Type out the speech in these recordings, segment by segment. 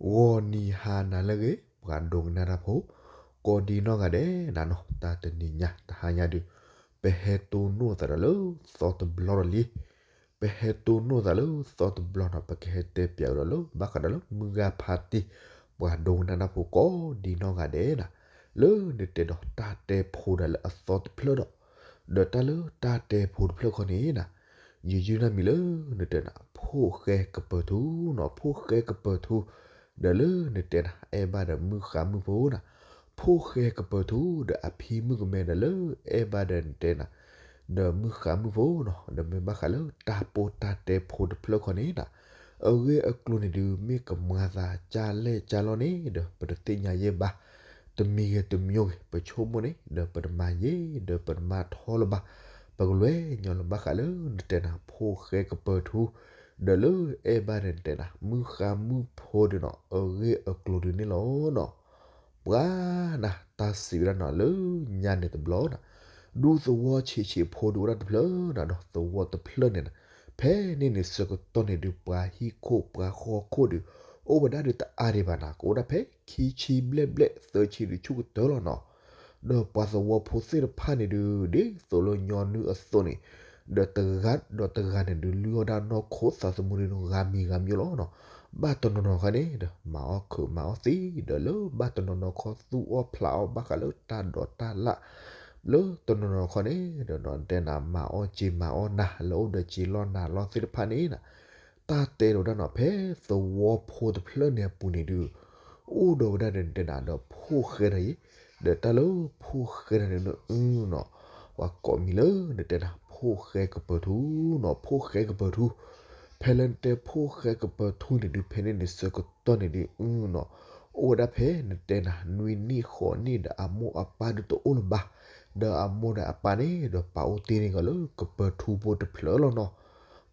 ဂီၤနံၤဟါနၤလၢအဂ့ၤ ပှၤဒိကနၣ်တၢ်ဖိ ကိးဒံနီၢ်ဂၤဒဲးနၤနီၤ, တၢ်တနံၤညါတဟါညါဒုး ပဟဲတိၢ်နီၣ်သးဒီးလၢသီတဘျီဒီးလံ. ပဟဲတိၢ်နီၣ်သးလၢသီတဘျီနီၤ, ပကဟဲတဲပၠးအီၤဒီးလၢ ဘၣ်ဃးဒီးလၢမုၢ်ဂၤဖါတံၢ် ပှၤဒိကနၣ်တၢ်ဖိကိးဒံနီၢ်ဂၤဒဲးနၤ, လၢနတဲဒီးတၢ်တဲဖိဒီးလၢအသီတဖျၢၣ်ဒီး ဒီးတၢ်လၢတၢ်တဲဖိတဖျၢၣ်ခီန့ၣ်နၤ, ယယုၢ်နၢ်မံၤလၢနတဲနၤ ဖိၣ်ဃဲကပၢၤထူနီၤ, ဖိၣ်ဃဲကပၢၤထူ, ဒီးလၢနတဲနၤ အဲၣ်ဘၣ်ဒီးမုၢ်ဃါမုၢ်ဖိနၤ, ဖိၣ်ဃဲကပၢၤထူ ဒီးအဖံမုၣ်ကမဲဒီးလၢအဲၣ်ဘၣ်ဒီးနတဲနၤ ဒီးမုၢ်ဃါမုၢ်ဖိနီၤ, ဒီးမ့ၢ်ဘၣ်ဃးလၢတၢ်ပိၢ်တၢ်တဲဖိတဖျၢၣ်ခီန့ၣ်နၤ, အဂ့ၢ်အကျိၤန့ၣ်ဒုး မ့ၢ်ကမၤသးကၢ်လဲၢ်ကၢ်လီၢ်န့ၣ်ဒီး ပတသ့ၣ်ညါယဲၢ်ဘၣ်, တမံၤဂ့ၤတမံၤဂ့ၤ ပဆိကမိၣ်န့ၣ် ဒီးပတမၤယဲၢ် ဒီးပတမၤထီလၢၤဘၣ်, ပကလဲၤညီလၢဘၣ်ဃးလၢနတဲနၤ ဖိၣ်ဃဲကပၢၤထူ, ဒီးလၢအဲၣ်ဘၣ်ဒီးနတဲနၤ မုၢ်ဃါမုၢ်ဖိဒုးနီၤ အဂ့ၢ်အကျိၤဒုးန့ၣ်လီၤနီၤ. ပှၤနၤ တၢ်စံးဝဲဒၣ်နီၤ လၢညါန့ၣ်တဘျီနၤ, ဒူသဝီဆံးဆံးဖိဒုးအိၣ်ဒၣ်တဖျၢၣ်နၤဒီး သဝီတဖျၢၣ်န့ၣ်နၤ, ဖဲန့ၣ်န့ၣ်ဆၢကတီၢ်န့ၣ်ဒုး ပှၤဟံၣ်ခိၣ်ပှၤဃီခိၣ်ဒုး အိၣ်ဝဲဒၣ်ဒုးတအါဒံးဘၣ်နၤ, ကအိၣ်ဒၣ်ဖဲခံဆံဘျဲၣ်ဘျဲၣ်သၢဆံဒုးဆူၣ်ကတၢၢ်လီၤနီၤ. ဒီးပှၤသဝီဖိသ့ၣ်တဖၣ်န့ၣ်ဒုး ဒ်သိးလၢညီနုၢ်အသိးန့ၣ်, ဒီးတဂၤဒီးတဂၤန့ၣ်ဒုး လုၢ်အီၣ်ဒၣ်နီၢ်ခိသးသမူဒုးဂၤမံၤဂၤမံၤလီၤနီၤ. ဘၣ်တနီၤနီၤခီန့ၣ်ဒီး မၤအီၣ်ခုးမၤအီၣ်သံ, ဒီးလၢဘၣ်တနီၤနီၤခီသူၣ်အီၣ်ဖျးအီၣ်ဘၣ်ဃးလၢတၢ်ဒိးတၢ်လၣ်, လၢတနီၤနီၤခီန့ၣ်ဒီး တဲနၤ မၤအီၣ်စ့မၤအီၣ်နၤ လၢအိၣ်ဒီးစ့လီၢ်နၤလီၢ်သ့ၣ်တဖၣ်န့ၣ်နၤ, တၢ်တဲဒီးဝဲဒၣ်နီၤ ဖဲသဝီဖိတဖျၢၣ်န့ၣ်အပူၤန့ၣ်ဒုး အိၣ်ဒီးဝဲဒၣ်ဒီးနတဲနၤ ဒီးဖိၣ်ဃဲဒီးအံၤ, ဒီးတၢ်လၢဖိၣ်ဃဲန့ၣ်ဒုး အနီၤ, ပှၤကိးမံၤလၢနတဲနၤ ဖိၣ်ဃဲကပၢၤထူနီၤ, ဖိၣ်ဃဲကပၢၤထူ, ဖဲလၢနတဲဖိၣ်ဃဲကပၢၤထူန့ၣ်ဒုး ဖဲန့ၣ်န့ၣ်ဆၢကတီၢ်န့ၣ်ဒုး အနီၤ, အိၣ်ဝဲဒၣ်ဖဲနတဲနၤ နွံနံၣ်ဃိးနံၣ်ဒီးအမိၢ်အပၢ်ဒုးတအိၣ်လၢၤဘၣ်, ဒီးအမိၢ်ဒီးအပၢ်န့ၣ်ဒီး ပာ်အိၣ်တ့ၢ်န့ၢ်ကီးလၢကပၢၤထူဖိတဖျၢၣ်လီၤနီၤ.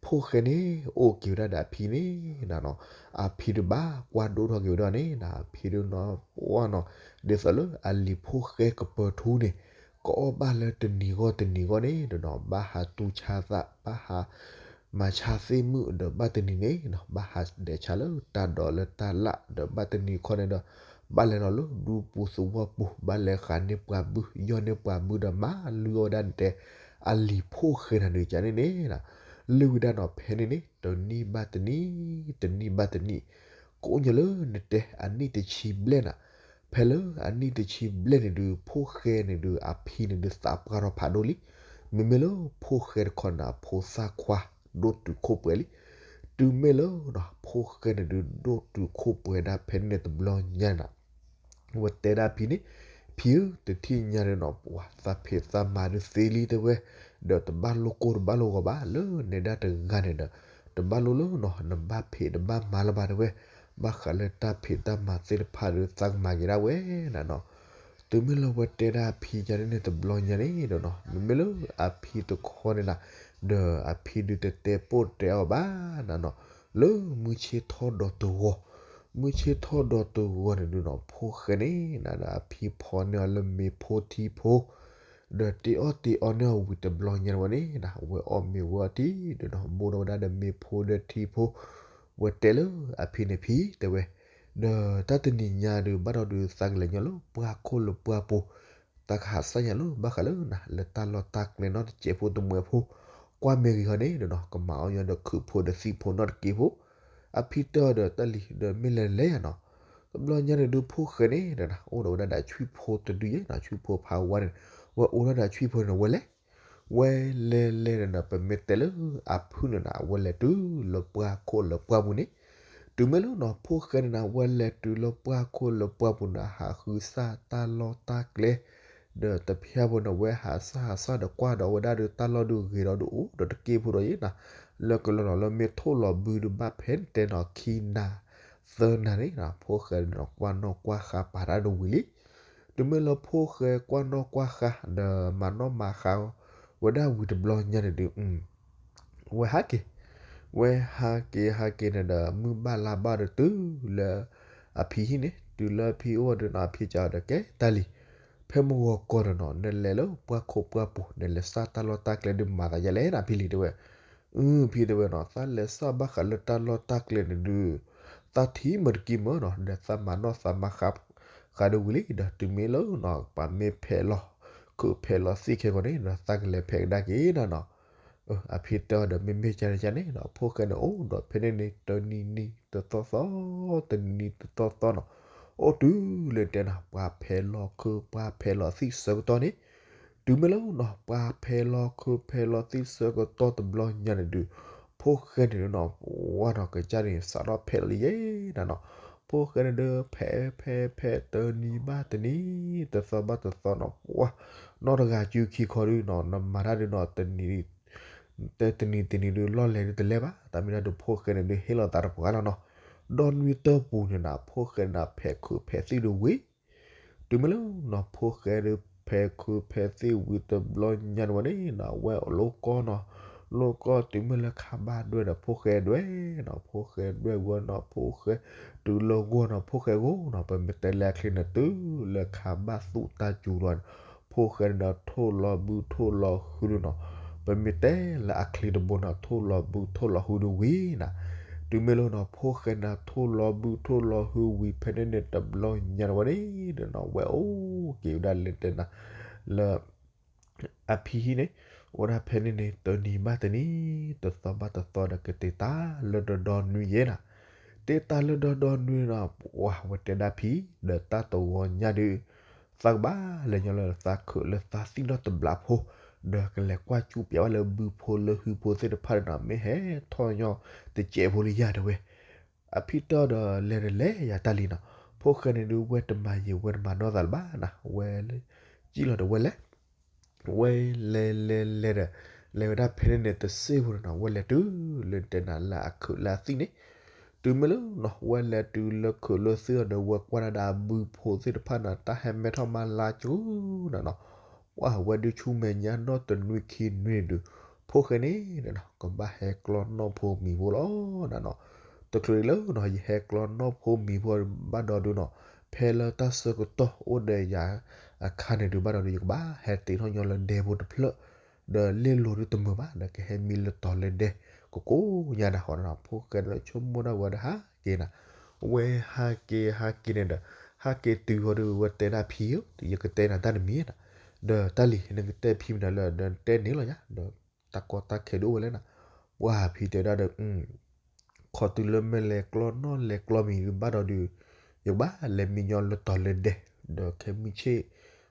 ဖိၣ်ဃဲန့ၣ် အိၣ်က့ၤဝဲဒၣ်ဒီးအဖံန့ၣ်နၤနီၤ, အဖံဒုးဘၣ်ကွၢ်ဒိၣ်ထီၣ်က့ၤဝဲဒၣ်န့ၣ်နၤ, အဖံဒုးနီၤ ပှၢ်နီၤ, ဒ်သိးလၢအလံၤဖိၣ်ဃဲကပၢၤထူန့ၣ် ကအီၣ်ဘၣ်လၢတနံၤဂီၢ်တနံၤဂီၢ်န့ၣ်ဒီးနီၤ ဘၣ်ဟးတူၢ်ဆါသး ဘၣ်ဟး မၤဆါသ့ၣ်မုၣ်ဒီးဘၣ်တနံၤန့ၣ်နီၤ ဘၣ်ဟးဒဲးဆါလၢတၢ်ဒိးလၢတၢ်လၣ် ဒီးဘၣ်တနံၤခီန့ၣ်ဒီး ဘၣ်လဲၤလီၤလၢဒူပူၤသဝီပူၤ ဘၣ်လဲၤဃးန့ၢ်ပှၤဘု ယီၢ်န့ၢ်ပှၤဘုဒီးမၤလုၢ်အီၣ်ဒၣ်နတဲ အလံၤဖိၣ်ဃဲနၤဒုးကန့ၣ်န့ၣ်နီၤ, လုၢ်ဝဲဒၣ်နီၤ ဖဲန့ၣ်န့ၣ် တနံၣ်ဘၣ်တနံၣ် တနံၣ်ဘၣ်တနံၣ် ကိးညါလၢနတဲအနံၣ်တဆံဘျဲၣ်နၤ, ဖဲလၢအနံၣ်တဆံဘျဲၣ်န့ၣ်ဒုး ဖိၣ်ဃဲန့ၣ်ဒုး အဖံန့ၣ်ဒုးသးပှၢ်ထီၣ်ဖးဒိၣ်လံ, မ့မ့ၢ်လၢဖိၣ်ဃဲတခီန့ၣ် အဖိသၣ်ခွါဒိၣ်တုာ်ခိၣ်ပှဲၤလံ, တုၤမ့ၢ်လၢ ဖိၣ်ဃဲန့ၣ်ဒုး ဒိၣ်တုာ်ခိၣ်ပှဲၤဒၣ်ဖဲန့ၣ်တဘျီညါနၤ ဝဲတဲဒၣ်ဖံန့ၣ်, ဖံဧၢ တထံၣ်ညါဒီးနီၤ ပှၤသးဖံးသးမၤဒုးသ့လံတဲဝဲ, ဒီးတဘၣ်လိၣ်ကိၢ်တဘၣ်လိၣ်ဂီၤဘၣ် လၢနဲဒၣ်တဂၤန့ၣ်ဒီး တဘၣ်လိၣ်လၢနီၤ နဘၣ်ဖံးတဘၣ်မၤလၢၤဘၣ်တဲဝဲ, ဘၣ်ဃးလၢတၢ်ဖံးတၢ်မၤသ့ၣ်တဖၣ်ဒီး သးကမၤက့ၤဒၣ်ဝဲနၤနီၤ. တုၤမ့ၢ်လၢဝဲတဲဒၣ်အဖံညါန့ၣ်တဘျီညါန့ၣ်ဒီးနီၤ မ့မ့ၢ်လၢအဖံတခီန့ၣ်နၤ, ဒီးအဖံဒုးတတဲပိၢ်တဲအီၤဘၣ်နၤနီၤ, လၢမုၢ်ဆ့ၣ်ထီၣ်ဒီးတဂီၤ မုၢ်ဆ့ၣ်ထီၣ်ဒီးတဂီၤန့ၣ်ဒုးနီၤ ဖိၣ်ဃဲန့ၣ်နၤဒီးအဖံဖီန့ၢ်အီၤလၢမ့ၤဖိထံဖိ, ဒီးတ့အီၣ်တ့အီန့ၢ်အီၤဝံၤတဘျီညါဝဲန့ၣ်နၤ ဝဲအီၣ်မ့ၤဝဲအီထံဒီးနီၤ ဘိးထီၣ်ဝဲဒၣ်ဒီးမ့ၤဖိဒီးထံဖိ, ဝဲတဲလၢအဖံန့ၣ်ဖံတဲဝဲ, ဒီးတၢ်တနံၤညါဒုး ဘၣ်ဒီးဒုးသးကလဲၤညီလၢပှၢ်ခိၣ်လၢပှၢ်ပူၤ, သးကဟးစၢ်ညါလၢဘၣ်ဃးလၢနၤ လၢတၢ်လီၢ်တၢ်ကျဲနီတစဲးဖိတမှဲးဖိ, ကွၢ်မ့ၢ်ဂ့ၤဟီန့ၣ်ဒီးနီၤ ကမၤအီၣ်ညီဒီးခုးဖိဒီးသံၣ်ဖိနီတက့ၢ်ဖိ, အဖံတဲအီၤဒီးတၢ်လံၤဒီးမ့ၢ်လဲၤလဲၤယၤနီၤ, တဘျီညါန့ၣ်ဒုးဖိၣ်ဃဲန့ၣ်ဒီးနၤ အိၣ်ဒီးဝဲဒၣ်ဒီးဆွံၣ်ဖိတဒုယဲနီၤ ဆွံၣ်ဖိဖးဝါန့ၣ်, ဝဲအိၣ်ဒီးဒီးဆွံၣ်ဖိန့ၣ် ဝဲလဲၤ ဝဲလဲၤလဲၤဒီးနီၤ ပမ့ၢ်တဲလၢအဖုၣ်န့ၣ်နၤ ဝဲလဲၤတုၤလၢပှၢ်ခိၣ်လၢပှၢ်ပူၤန့ၣ်, တုၤမ့ၢ်လၢနီၤ ဖိၣ်ဃဲန့ၣ်နၤ ဝဲလဲၤတုၤလၢပှၢ်ခိၣ်လၢပှၢ်ပူၤန့ၣ် ဟးဃုစၢ်တၢ်လီၢ်တၢ်ကျဲ, ဒီးတဖၣ်ဖိန့ၣ် ဝဲဟးစၢ်ဟးစၢ်ဒီးကွၢ်ဒီးဝဲဒၣ်ဒီးတၢ်လီၢ်ဒုးဂ့ၤဒီးဒုးအိၣ်ဒီးတက့ၢ်ဖိဒီးယဲနီၤ, လၢကလီနီၤ လၢမ့ၢ်ထိၣ်လီၤဘုဒုးဘၣ်ဖဲန့ၣ်တဲနီၤ ခံနၤသၢနၤန့ၣ်နီၤ ဖိၣ်ဃဲန့ၣ်နီၤ ကွၢ်နီၣ်ကွၢ်ဃါပာ်တၢ်ဒိၣ်ဝံၤလံ. တုၤမ့ၢ်လၢဖိၣ်ဃဲကွၢ်နီၣ်ကွၢ်ဃါ ဒီးမၤနီၣ်မၤဃါ ဝဲဒၣ်ဝံၤတဘျီညါန့ၣ်ဒုး ဝဲဟးက့ၤ, ဝဲဟးက့ၤဟးက့ၤန့ၣ်ဒီး မုၢ်ဘၣ်လါဘၣ်ဒီးတုၤလၢအဖံဟံၣ်န့ၣ် တုၤလၢအဖံအိၣ်ဒီးနီၤ အဖံစံးအီၤဒီး ကဲတၢ်လံၤ, ဖဲမုၢ်ဂီၤကီၢ်ဒီးနီၤ နလဲၤလၢပှၢ်ခိၣ်ပှၢ်ပူၤ နလဲၤစၢ်တၢ်လီၢ်တၢ်ကျဲဒုးမၤသးယဲလဲၣ်နၤ ဖံလံၤတဲဝဲ. အၢ ဖံတဲဝဲနီၤ သးလဲၤစၢ်ဘၣ်ဃးလၢတၢ်လီၢ်တၢ်ကျဲန့ၣ်ဒုး သးထံၣ်မုာ်တကံမုာ်နီၤ ဒီးသးမၤနီၣ်သးမၤဃါ ဃါဒုးဝံၤလံ ဒီးတုၤမ့ၢ်လၢနီၤ ပှၤမ့ၢ်ဖဲးလီၤခုးဖဲးလီၤသံၣ်ခဲကီးန့ၣ်ဒီး သးကလဲၤဖဲးကဒါက့ၤနၤနီၤ. အဖံတဲအီၤဒီး မ့မ့ၢ်ကန့ၣ်ကန့ၣ်နီၤ ဖိၣ်ဃဲန့ၣ်အိၣ်ဒီးဖဲန့ၣ်န့ၣ် တနံၤနံၤတသီသီ တနံၤနံၤတသီသီနီၤ. အိၣ်တုၤလၢတဲနၤ ပှၤဖဲးလီၤခုး ပှၤဖဲးလီၤသံၣ်ဆၢကတီၢ်န့ၣ် တုၤမ့ၢ်လၢနီၤ ပှၤဖဲးလီၤခုးဖဲးလီၤသံၣ်ဆၢကတီၢ်တဘျီညါန့ၣ်ဒုး ဖိၣ်ဃဲန့ၣ်နီၤ ပှၤနီၤ ကစၢ်န့ၣ် စးထီၣ်ဖဲးလီၤလံယဲနၤနီၤ. ဖိၣ်ဃဲန့ၣ်ဒုး ဖဲးဖဲးဖဲး တနံၤဘၣ်တနံၤ တသီဘၣ်တသီနီၤ ပှၤ နီၢ်တဂၤစုခံခီဒုးနီၤ နမၤတၢ်ဒုးနီၤ တနံၤ တဲတနံၤတနံၤဒုး လီၢ်လဲၤဒုးတလဲၤဘၣ် တၢ်မ့ၢ်ဒၣ်ဒုး ဖိၣ်ဃဲန့ၣ်ဒုး ဟ့ၣ်လီၤသးတပှၢ်လီၤနီၤ. ဒီနွံတၢၢ်ပူၤန့ၣ်နီၤ ဖိၣ်ဃဲန့ၣ် ဖဲးခုးဖဲးသံၣ်ဒုးဝံၤ တုၤမ့ၢ်လၢနီၤ ဖိၣ်ဃဲဒုး ဖဲးခုးဖဲးသံၣ်ဝံၤတဘျီညါန့ၣ်ဝဲန့ၣ်နီၤ ဝဲအိၣ်လိၣ်ကီၢ်နီၤ လိၣ်ကီၢ်တုၤမ့ၢ်လၢခါဘၣ်ဒွဲၣ်ဒီး ဖိၣ်ဃဲဒွဲၣ်နီၤ ဖိၣ်ဃဲဒွဲၣ်ဂီၢ်နီၤ ဖိၣ်ဃဲတုၤလၢဂီၢ်နီၤ ဖိၣ်ဃဲဂီၢ်နီၤ ပမ့ၢ်တဲလၢအချံန့ၣ် တုၤလၢခါဘၣ်သူၣ်တၢ်စူၤလီၤ ဖိၣ်ဃဲန့ၣ်ဒီး ထိၣ်လီၤဘုထိၣ်လီၤဟုဒုးနီၤ ပမ့ၢ်တဲလၢအချံတဘိနီၤ ထိၣ်လီၤဘုထိၣ်လီၤဟုဒုးဝံၤနီၤ တုၤမ့ၢ်လၢနီၤ ဖိၣ်ဃဲန့ၣ် ထိၣ်လီၤဘုထိၣ်လီၤဟုဝံၤဖဲန့ၣ်န့ၣ် တဘျီညါန့ၣ်ဝဲန့ၣ်ဒီးနီၤ ဝဲအိၣ်က့ၤဝဲဒၣ်လၢတဲနၤ လၢ အဖံဟံၣ်န့ၣ် အိၣ်ဒၣ်ဖဲန့ၣ်န့ၣ် တနံၤဘၣ်တနံၤ တသီဘၣ်တသီဒီး ကတ့ၤတၢ်လၢဒီဒီနွံယဲနၤ တ့ၢ်တၢ်လၢဒီဒီနွံနီၤ ပှၤဝဲတဲဒၣ်ဖံ ဒီးတၢ်တဂီၤညါဒုး သးကဘၣ်လဲၤညီလၢသးခုးလၢသးသံၣ်နီၣ်တဘျီဖိ ဒီးကလဲၤကွၢ်စူၣ်ပၠးဝဲလၢဘုဖိလၢဟုဖိသ့ၣ်တဖၣ်န့ၣ်နီၤ မ့ၢ်ဟဲထီၣ်ညီတစဲးဖိလံယၤတဲဝဲ အဖံတဲအီၤဒီး လဲၤဒီးလဲၤယၤတၢ်လံနီၤ ဖိၣ်ဃဲန့ၣ်ဒုး ဝဲတမၤယံာ်ဝဲတမၤနီၢ်သးလၢၤဘၣ်နီၤ ဝဲ စံၣ်လီၤဒီးဝဲလဲၤ ဝဲလဲၤလဲၤလဲၤဒီး လဲၤဝဲဒၣ်ဖဲန့ၣ်န့ၣ် တစ့ၢ်ဖိန့ၣ်နီၤ ဝဲလဲၤတုၤလၢတဲနၤလၢအခုးလၢအသံၣ်န့ၣ် တုၤမ့ၢ်လၢနီၤ ဝဲလဲၤတုၤလၢခုးလၢသံၣ်အီၤဒီး ဝဲကွၢ်ဒၣ်ဒီးအဘုဖိသ့ၣ်တဖၣ်န့ၣ် တၢ်ဟဲမဲထီၣ်မၤလါကၠူနၤနီၤ ပှၤဝဲဒုးဆူမဲာ်ညါနီၢ်တနွံခံနွံန့ၣ်ဒုး ဖိၣ်ဃဲန့ၣ်နီၤ ကဘၣ်ဟဲကျီနီၢ်ဖိမံၤဖိလီၤနၤနီၤ တချုးလၢနီၤ ယဟဲကျီနီၢ်ဖိမံၤဖိဘၣ်ဒီးဒုးနီၤ ဖဲလၢတၢ်ဆၢကတီၢ်အိၣ်ဒီးယၤအခါန့ၣ်ဒုးဘၣ်ဒီးဒုး ယကဘၣ်ဟဲတ့ထီၣ်ညီလၢဒဲဖိတဖျၢၣ် ဒီးလ့ၣ်လိၤဒုးတမုာ်ဘၣ် ဒီးကဟဲမံလၢတီၤလၢဒဲ ကကိးညါနၤဃီနၤနီၤ ဖိၣ်ဃဲဒီးဆိကမိၣ်ဒၣ်ဝဲဒၣ်ဟးက့ၤနၤ ဝဲဟးက့ၤဟးက့ၤန့ၣ်ဒီး ဟးက့ၤတုၤဃီဒုး ဝဲတဲဒၣ်ဖံဧၢ ယကတဲနၤတၢ်တမံၤနၤ ဒီးတၢ်လံၤ နကတဲဖံမနုၤလၢ ဒီးတဲန့ၣ်လီၤယၤ ဒီးတၢ်ကီတၢ်ခဲဒုးအိၣ်ဝဲလဲၣ်နၤ ပှၤဖံတဲဒၣ်ဒီး ခီတုၤလၢမ့ၢ်လဲၤကျီနီၢ်လဲၤကျီမံၤဒုးဘၣ်ဒီးဒုး ယကဘၣ်လဲၤမံညီလၢတီၤလၢဒဲ ဒီးခဲမုၢ်ဆ့ၣ်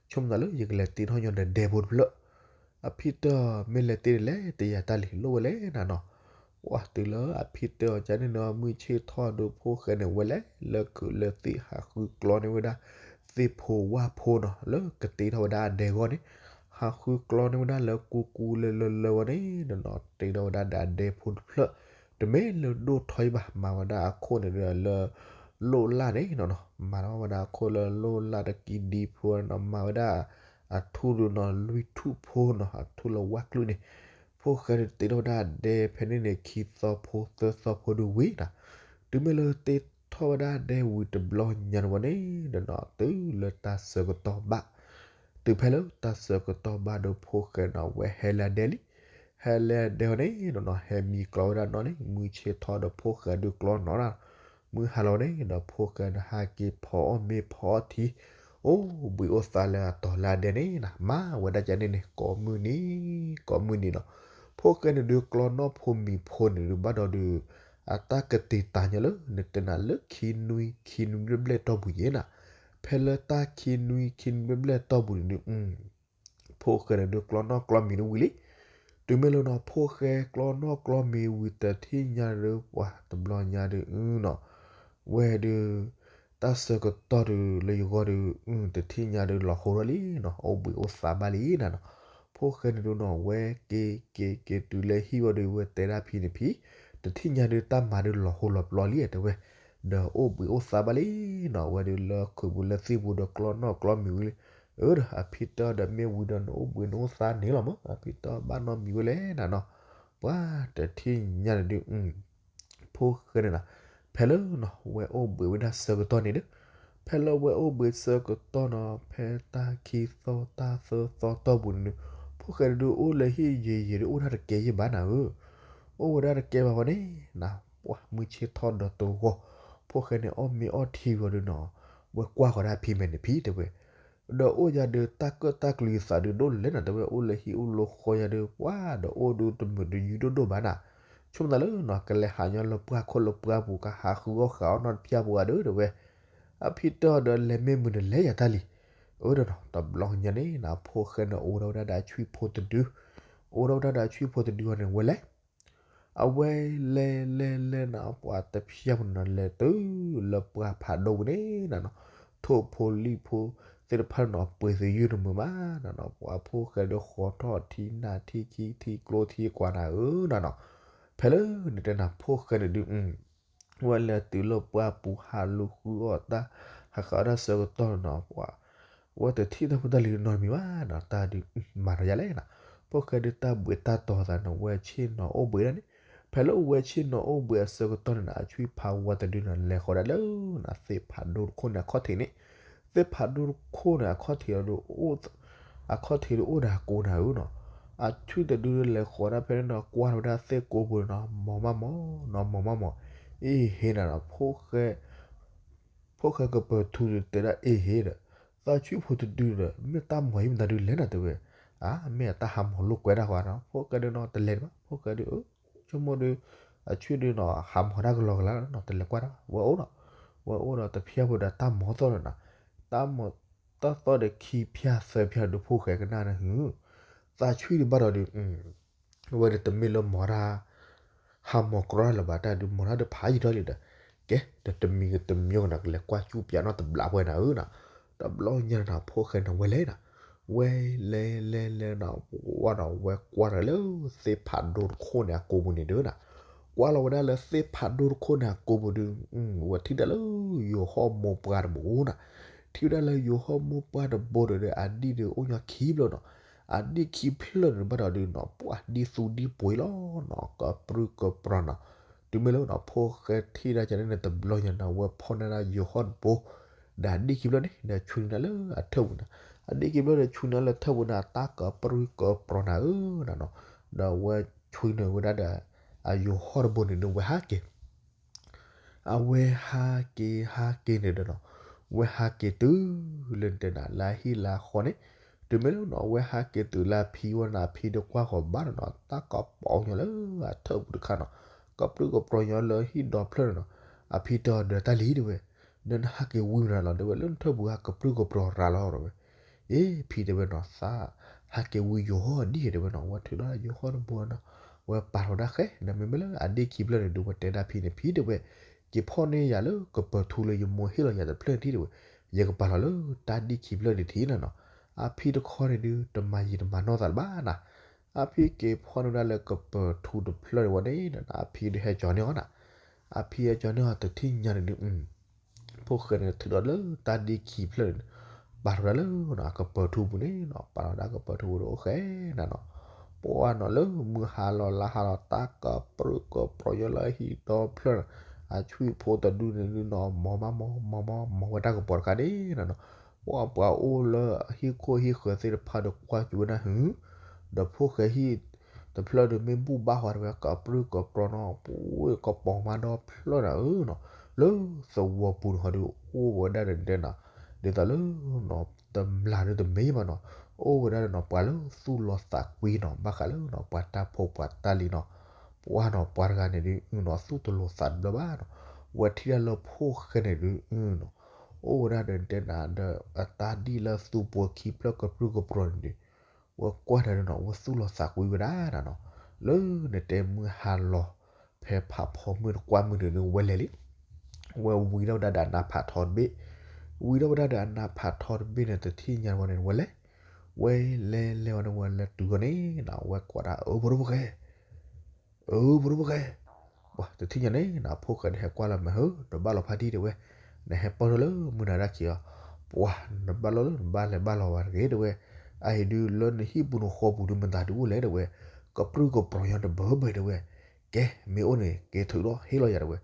ဆိကမိၣ်သးလၢယကလဲၤတ့ထီၣ်ညီဒီးဒဲဖိတဖျၢၣ် အဖံတဲအီၤ မ့ၢ်လဲၤတ့ဒ်လဲၣ် တယၤတၢ်လံၤလိၣ်ဝဲလဲၣ်နၤနီၤ ပှၤတုၤလၢအဖံတဲအီၤကန့ၣ်နီၤ မုၢ်ဆ့ၣ်ထီၣ်ဒုးဖိၣ်ဃဲန့ၣ် ဝဲလဲၤလၢခုးလၢသံၣ် ဟးဃုကျီန့ၢ်ဝဲဒၣ် သ့ၣ်ဖိဝၣ်ဖိနီၤ လၢကတ့ထီၣ်ဝဲဒၣ်အဒဲအဂီၢ်န့ၣ် ဟးဃုကျီန့ၢ်ဝဲဒၣ်လၢကူကူလၢလၢလၢဝဲန့ၣ်နီၤ တ့ထီၣ်ဝဲဒၣ်ဒီးအဒဲဖိတဖျၢၣ် တမ့ၢ်လၢဒိၣ်ထီၣ်အံၤဘၣ် မၤဝဲဒၣ်အခိၣ်န့ၣ်ဒီးလၢ လိၣ်လၢ်န့ၣ်နီၤ မၤထီၣ်ဝဲဒၣ်အခိၣ်လၢလိၣ်လၢ်တကံဒံဖိနီၤ မၤဝဲဒၣ် အထူၣ်ဒုးနီၤ လွံၢ်ထူၣ်ဖိနီၤ အထူၣ်လၢဝၣ်ကျုၣ်န့ၣ် ဖိၣ်ဃဲဒုးတ့ထီၣ်ဝဲဒၣ်အဒဲဖဲန့ၣ်န့ၣ် ခံသီဖိသၢသီဖိဒုးဝံၤနီၤ တုၤမ့ၢ်လၢတ့ထီၣ်ဝဲဒၣ်အဒဲဝံၤတဘျီညါန့ၣ်ဝဲန့ၣ်ဒီးနီၤ တုၤလၢတၢ်ဆၢကတီၢ်ဘၣ် တုၤဖဲလၢတၢ်ဆၢကတီၢ်ဘၣ်ဒီးဖိၣ်ဃဲနီၤ ဝဲဟဲလၢအဒဲလံ ဟဲလၢအဒဲဝဲန့ၣ်ဒီးနီၤ ဟဲမံကျီဝဲဒၣ်နီၢ်န့ၣ် မုၢ်ဆ့ၣ်ထီၣ်ဒီးဖိၣ်ဃဲဒုးကျီနီၢ်နီၤ မုၢ်ဟါလီၤန့ၣ်ဒီးဖိၣ်ဃဲန့ၣ် ဟးက့ၤဖီအီၣ်မ့ၤဖီအီၣ်ထံ အိၣ်ဘှံးအိၣ်သါလၢအတီၤလၢအဒဲန့ၣ်နီၤ မၤဝဲဒၣ်ကန့ၣ်န့ၣ် ကိးမုၢ်နံၤ ကိးမုၢ်နံၤနီၤ ဖိၣ်ဃဲန့ၣ်ဒုးကျီနီၢ်ဖိမံၤဖိန့ၣ်ဒုးဘၣ်ဒီးဒုး အတၢ်ကတ့ၤတၢ်ညီလၢ နတဲနၤလၢခံနွံ ခံနွံဘျဲၣ်ဘျဲၣ်တီၢ်ပူၤယဲနၤ ဖဲလၢတၢ်ခံနွံ ခံနွံဘျဲၣ်ဘျဲၣ်တီၢ်ပူၤန့ၣ်ဒုး ဖိၣ်ဃဲန့ၣ်ဒုးကျီနီၢ်ကျီမံၤဒုးဝံၤလံ တုၤမ့ၢ်လၢနီၤ ဖိၣ်ဃဲကျီနီၢ်ကျီမံၤဝံၤတထံၣ်ညါဒုး ပှၤတဘျီညါဒုးနီၤ ဝဲဒုး တၢ်ဆၢကတီၢ်ဒုးလၢယဂီၢ်ဒုး တထံၣ်ညါဒုးလီၤဟိထီၣ်လံနီၤ အိၣ်ဘှံးအိၣ်သါဘၣ်လံနၤနီၤ ဖိၣ်ဃဲန့ၣ်ဒုးနီၤ ဝဲက့ၤက့ၤက့ၤတုၤလၢဟံၣ်ဝဲဒုး ဝဲတဲဒၣ်ဖံန့ၣ်ဖံ တထံၣ်ညါဒုးတၢ်မၤဒုးလီၤဟိလီၤပျီလံတဲဝဲ ဒီးအိၣ်ဘှံးအိၣ်သါဘၣ်လံနီၤ ဝဲဒုးလၢခုးပူၤလၢသံၣ်ပူၤဒီးကျီနီၢ်ကျီမံၤဝံၤလံ အၢဒီးအဖံတဲအီၤဒီးမ့ၢ်ဝံၤဒီးနအိၣ်ဘှံးနအိၣ်သါန့ၣ်လီၤမး အဖံတဲအီၤဘၣ်နီတမံၤဝဲလဲၣ်နၤနီၤ ပှၤတထံၣ်ညါန့ၣ်ဒုး ဖိၣ်ဃဲန့ၣ်နီၤ ဖဲလၢနီၤ ဝဲအိၣ်ဘှံးဝဲဒၣ်ဆၢကတီၢ်န့ၣ်ဒီး ဖဲလၢဝဲအိၣ်ဘှံးဆၢကတီၢ်နီၤ ဖဲတၢ်ခံသီတၢ်သၢသီတီၢ်ပူၤန့ၣ်ဒုး ဖိၣ်ဃဲန့ၣ်ဒုးအိၣ်လၢဟံၣ်ယံာ်ယံာ်ဒုးအိၣ်ဒၣ်တကဲယဲၢ်ဘၣ်နၤဧၢ အိၣ်ဝဲဒၣ်တကဲဘၣ်ဃီန့ၣ် နပှၤမုၢ်ဆ့ၣ်ထီၣ်ဒီးတဂီၢ် ဖိၣ်ဃဲန့ၣ်အီၣ်မ့ၤအီထံဝံၤအီၤဒုးနီၤ, ဝဲကွၢ်ဃီၤဒၣ်ဖံမဲာ်န့ၣ် ဖံတဲဝဲ, ဒီးအိၣ်ယၤဒုး တၢ်ကၢၣ်တၢ်ကျူၤယသးဒုးဒိၣ်လဲၣ်နီၤ တဲဝဲ, အိၣ်လၢဟံၣ်အိၣ်လၢဃီယၤဒုး ပှၤဒီးအိၣ်ဒုးတမုာ်တယုၢ်ဒိၣ်ဒိၣ်ဘၣ်နၤ, ဆိကမိၣ်သးလၢနီၤ ကလဲၤဟးညီလၢပှၢ်ခိၣ်လၢပှၢ်ပူၤ ကဟးဃုအီၣ်ဃုအီၣ်နီတဖျၢၣ်ပှၤဒီး တဲဝဲ, အဖံတဲအီၤဒီး လဲၤမ့ၢ်မုာ်န့ၣ် လဲၤယၤတၢ်လံ, အၢဒီးနီၤ တဘျီညါန့ၣ်နီၤ ဖိၣ်ဃဲန့ၣ် အိၣ်ဒီးဝဲဒၣ်ဒီးအဆွံၣ်ဖိတဒု, အိၣ်ဒီးဝဲဒၣ်ဒီးအဆွံၣ်ဖိတဒုအီၤန့ၣ် ဝဲလဲၤ အဝဲလဲၤလဲၤလဲၤနီၤ ပှၤတဖျၢၣ်ပူၤန့ၣ်နီၤ လဲၤတုၤလၢပှၢ်ဖးဒိၣ်ပူၤန့ၣ်နီၤ, ထိၣ်ဖိလံၣ်ဖိသ့ၣ်တဖၣ်န့ၣ်နီၤ ပှ့ၤသယုၢ်တမုာ်မးနီၤနီၤ, ပှၤဖိၣ်ဃဲဒီးဃီၤထီၣ်ထံနၢ်ထံခံ ထံကျိထံကွၢ်နၤဧၢနီၤနီၤ, ဖဲလၢနတဲနၤ ဖိၣ်ဃဲန့ၣ်ဒုး ဝဲလဲၤတုၤလၢပှၢ်ပူၤ ဟးလူၤဃုအီၣ်တၢ် ဟးဃုအီၣ်တၢ်ဆၢကတီၢ်န့ၣ်နီၤ ပှၤ ဝဲတထံၣ်တၢ်ဖိတၢ်လံၤနီတမံၤဘၣ်နီၤ, တၢ်ဒုးမၤတယၤလဲၣ်နီၤ, ဖိၣ်ဃဲဒုးတၢ်ဘှံးတၢ်တီၤသးန့ၣ် ဝဲဆ့ၣ်နီၤအိၣ်ဘှံးဒၣ်န့ၣ်, ဖဲလၢဝဲဆ့ၣ်နီၤအိၣ်ဘှံးအဆၢကတီၢ်န့ၣ်နီၤ အဆွံၣ်ဖးဝါတဒုန့ၣ် လဲၤဃီၤဒၣ်လၢနီၤ သ့ၣ်ဖးဒိၣ်တခိၣ်န့ၣ် အခီၣ်ထံးန့ၣ်, သ့ၣ်ဖးဒိၣ်တခိၣ်န့ၣ် အခီၣ်ထံးဒီး အခီၣ်ထံးဒီးအိၣ်ဒီးကိးနၤဧၢနီၤ, အဆွံၣ်တဒုဒုးလဲၤဃီၤဒၣ်ဖဲန့ၣ်နီၤ ကွၢ်ထီၣ်ဝဲဒၣ်သ့ၣ်ကိးပူၤန့ၣ်နီၤ မီၤမးမီၤနီၤ မီၤမးမီၤ, အ့ဟ့နီၤနီၤ ဖိၣ်ဃဲ ဖိၣ်ဃဲကပၢၤထူန့ၣ် တဲဒၣ်အ့ဟ့ဒီး သးဆွံၣ်ဖိတဒုဒီး မ့ၢ်တၢ်မီၤအံၤမတၤဒုးလဲၣ်နီၤ တဲဝဲ, အါ မ့ၢ်အတၢ်ဟးမီၤလိာ်ကွဲဒၣ်ဃီနီၤ, ဖိၣ်ဃဲဒုးနီၤ တလဲၤဘၣ် ဖိၣ်ဃဲဒုး ဆိကမိၣ်ဒုး အဆွံၣ်ဒုးနီၤ ဟးမီၤတၢ်ကလီကလီနီၤ တလဲၤကွၢ်ဒၣ် ဝဲအိၣ်နီၤ, ဝဲအိၣ်ဒီးတဖျၢၣ်ဖိဒီးတၢ်မီၤသီၣ်နီၤ, တၢ်မီၤ တၢ်သီၣ်ဒီးခံဖျၢၣ်သၢဖျၢၣ်ဒုး ဖိၣ်ဃဲကနၣ်န့ၣ် ဟု သးဆွံၣ်ဒုးဘၣ်ဒီးဒုး ဝဲဒၣ်တမ့ၢ်လၢမီၤတၢ် ဟးမီၤကြီလၢၤဘၣ် တၢ်ဒုးမီၤတၢ်ဒုးဖးယံာ်ထီၣ်လံဒီး, ကဲ ဒီးတမံၤကတမံၤကနၤ ကလဲၤကွၢ်စူၣ်ပၠးနီတဘျီပှဲၤနၤဧၢနီၤ, တဘျီညါန့ၣ်နီၤ ဖိၣ်ဃဲန့ၣ် ဝဲလဲၤနီၤ, ဝဲလဲၤလဲၤလဲၤနီၤ ဝဲနီၤ ဝဲကွၢ်တၢ်လၢသ့ၣ်ဖးဒိၣ်တခိၣ်န့ၣ် အကိာ်ပူၤန့ၣ်ဒုးနီၤ, ကွၢ်လီၤဝဲဒၣ်လၢသ့ၣ်ဖးဒိၣ်တခိၣ်န့ၣ် အကိာ်ပူၤဒုး ဝဲထံၣ်ဒၣ်လၢ ယိၤဟီၣ်မိၢ်ပှၢ်တဘိနီၤ, ထံၣ်ဝဲဒၣ်လၢယိၤဟီၣ်မိၢ်ပှၢ်တဘိဒီး အဒံၣ်ဒုးအိၣ်ညီခံဖျၢၣ်နီၤ, အဒံၣ်ခံဖျၢၣ်န့ၣ်ဘၣ်ဒီးဒုးနီၤ ပှၤဒံၣ်သူဒံၣ်ပှ့ၤလီၤနီၤ ကပြုၢ်ကပြီၤနီၤ, တုၤမ့ၢ်လၢနီၤ ဖိၣ်ဃဲထံၣ်ဒၣ်ကန့ၣ်န့ၣ် တဘျီညါနီၤ ဝဲဖီၣ်န့ၢ်ဒၣ်ယိၤဟီၣ်တဘိ ဒီးအဒံၣ်ခံဖျၢၣ်န့ၣ် ဒီးဆွံနုာ်လၢအထၢၣ်ပူၤနီၤ, အဒံၣ်ခံဖျၢၣ်ဒီးဆွံနုာ်လၢထၢၣ်ပူၤန့ၣ် အတၢ်ကပြုၢ်ကပြီၤနၤဧၢနီၤနီၤ, ဒီးဝဲဆွံနုာ်ဝဲဒၣ်ဒီး အယိၤဟီၣ်တဘိန့ၣ်ဒီးဝဲဟးက့ၤ အဝဲဟးက့ၤဟးက့ၤန့ၣ်ဒီးနီၤ, ဝဲဟးက့ၤတုၤလၢနတဲနၤ လၢအဟံၣ်လၢအဃီန့ၣ်, တုၤမ့ၢ်လၢနီၤ အဝဲဟးက့ၤတုၤလၢအဖံဝဲန့ၣ် အဖံဒီးကွၢ်ဃီၤဘၣ်ဒီးနီၤ တၢ်ကပီၤညီလၢအထၢၣ်ပူၤတခါနီၤ, ကပြုၢ်ကပြီၤညီလၢဟံၣ်ဒီဖျၢၣ်န့ၣ်နီၤ, အဖံတဲအီၤဒီးတၢ်လံၤတဲဝဲ, ဒီးနဟးက့ၤဝံၤမနုၤလီၤ တဲဝဲ လၢနထၢၣ်ပူၤဟးကပြုၢ်ကပြီၤရၤလီၤတဲဝဲ, အ့ ဖံတဲဝဲနီၤ သးဟးက့ၤဝံၤယိၤဟီၣ်ဒံၣ်တဲဝဲနီၤ, ဝဲထုးဒီးယိၤဟီၣ်တဘိနီၤ, ဝဲပာ်ထီၣ်ဒၣ်ဃဲ ဒီးမ့မ့ၢ်လၢအဒံၣ်ခံဖျၢၣ်န့ၣ်ဒုး ဝဲတဲဒၣ်ဖံန့ၣ် ဖံတဲဝဲ, က့ၤဖီၣ်န့ၢ်ယၤလၢကပၢၤထူလၢယမိၢ်ဟ့ၣ်လီၤယၤတဖျၢၣ်ထံၣ်တဲဝဲ, ယကပာ်လီၤလၢတၢ်ဒံၣ်ခံဖျၢၣ်န့ၣ်ထံၣ်နီၤနီၤ, အဖံတခီန့ၣ်ဒုး တမၤယံာ်တမၤနီၢ်သးလၢၤဘၣ်နီၤ, အဖံက့ၤဖီၣ်န့ၢ်ဒၣ်လၢကပၢၤထူတဖျၢၣ်န့ၣ်ဝဲန့ၣ် အဖံဒုးဟဲကၠီၤန့ၢ်အီၤနီၤ, အဖံဟဲကၠီၤန့ၢ်အီၤတထံၣ်ညါန့ၣ်ဒုး ဖိၣ်ဃဲန့ၣ်ထုးဒီးလၢတၢ်ဒံၣ်ခံဖျၢၣ်န့ၣ်, ပာ်ထီၣ်ဒၣ်လၢနီၤ ကပၢၤထူပူၤန့ၣ်နီၤ, ပာ်ထီၣ်ဒၣ်ကပၢၤထူပူၤဒီးအိၣ်ဃဲနီၤနီၤ, ပှၢ်နီၤလၢမုၢ်ဟါလီၤလါဟါလီၤ တၢ်ကပြုၢ်ကပြီၤညီလၢဟံၣ်ဒီဖျၢၣ်နီၤ, အဆွံၣ်ဖိတဒုန့ၣ်ဒုးနီၤ မီၤမးမီၤ မီၤမးမီၤဝဲတၢ်ကပီၤတခါန့ၣ်နီၤနီၤ, ပှၢ်ပှၤအိၣ်လၢဟံၣ်ခိၣ်ဟံၣ်ဃၢၤသ့ၣ်တဖၣ်ဒီးကွၢ်စူၣ်ဝဲဒၣ်ဟု ဒီးဖိၣ်ဃဲဟံၣ်တဖျၢၣ်ဒီးမ့ၢ်ဘူၣ်ဘါဃီတဲဝဲ ကပြုၢ်ကပြီၤနီၤ ပှၢ်ကပီၤမးဒီဖျၢၣ်နၤဧၢနီၤ, လၢသဝီပူၤန့ၣ်ဃီဒီး အိၣ်ဝဲဒၣ်ဒီးတဲနၤ, ဒ်သိးလၢ တမျၢ်ဒီးတမ့ၢ်ဘၣ်နီၤ, အိၣ်ဝဲဒၣ်ဒီးနီၤ ပှၤလၢသူၣ်လီၤသးကွံနီၤ ဘၣ်ဃးလၢနီၤ ပှၤတၢ်ဖိပှၤတၢ်လံၤနီၤ, ပှၢ်နီၤ ပှၤတဂၤန့ၣ်ဒုးနီၤ သူၣ်တလိၤသးတဘျၢဘၣ်နီၤ, ဝဲထံၣ်ဒၣ်လၢဖိၣ်ဃဲန့ၣ်ဒုးနီၤ အိၣ်ဝဲဒၣ်ဒီးတဲနၤဒီး အတၢ်ဒံၣ်လၢသူပှၢ်ခံဖျၢၣ်ကပြုၢ်ကပြီၤန့ၣ်ဒုး ဝဲကွၢ်တၢ်ဒုးနီၤ ဝဲသူၣ်လီၤသးကွံဝဲဒၣ်နီၤနီၤ, လၢနတဲမုၢ်ဟါလီၤ ဖဲဖးဖီမုၢ်တကွၢ်မုၢ်ဒုးန့ၣ် ဝဲလဲၤလံ ဝဲဝံၤထီၣ်ဝဲဒၣ်ဒီးအနးဖးထီတဘ့ၣ်, ဝံၤထီၣ်ဝဲဒၣ်ဒီးအနးဖးထီတဘ့ၣ်န့ၣ် တထံၣ်ညါဝဲန့ၣ် ဝဲလဲၤ, ဝဲလဲၤလဲၤဝဲန့ၣ် ဝဲလဲၤတုၤဃီန့ၣ်နီၤ ဝဲကိးဒၣ် အၢ ဖိဒိၣ်ဖိၣ်ဃဲ အၢ ဖိဒိၣ်ဖိၣ်ဃဲ, ပှၤတထံၣ်ညါန့ၣ်နီၤ ဖိၣ်ဃဲဒီးဟဲကွၢ်လီၤမ့ၢ် ဟၢ နဘၣ်လီၤဖါတံၢ်တဲဝဲ, နဟဲပၢၢ်ထီၣ်လၢမုၢ်နၤတၢ်ခံးအီၤ, ပှၤ နဘၣ်လီၤလၢနဘၣ်လဲၤဘၣ်လီၤဝဲတဂ့ၤတဲဝဲ, အအံၤဒုးလၢနဟံၣ်ပူၤနဃီပူၤဒုးမတၤဒုးအိၣ်လဲၣ်တဲဝဲ, ကပြုၢ်ကပြီၤညီတဘၢဘၢတဲဝဲ, ကဲ မ့ၢ်အိၣ်န့ၣ် က့ၤထုးဒီးဟ့ၣ်လီၤယၤတဲဝဲ,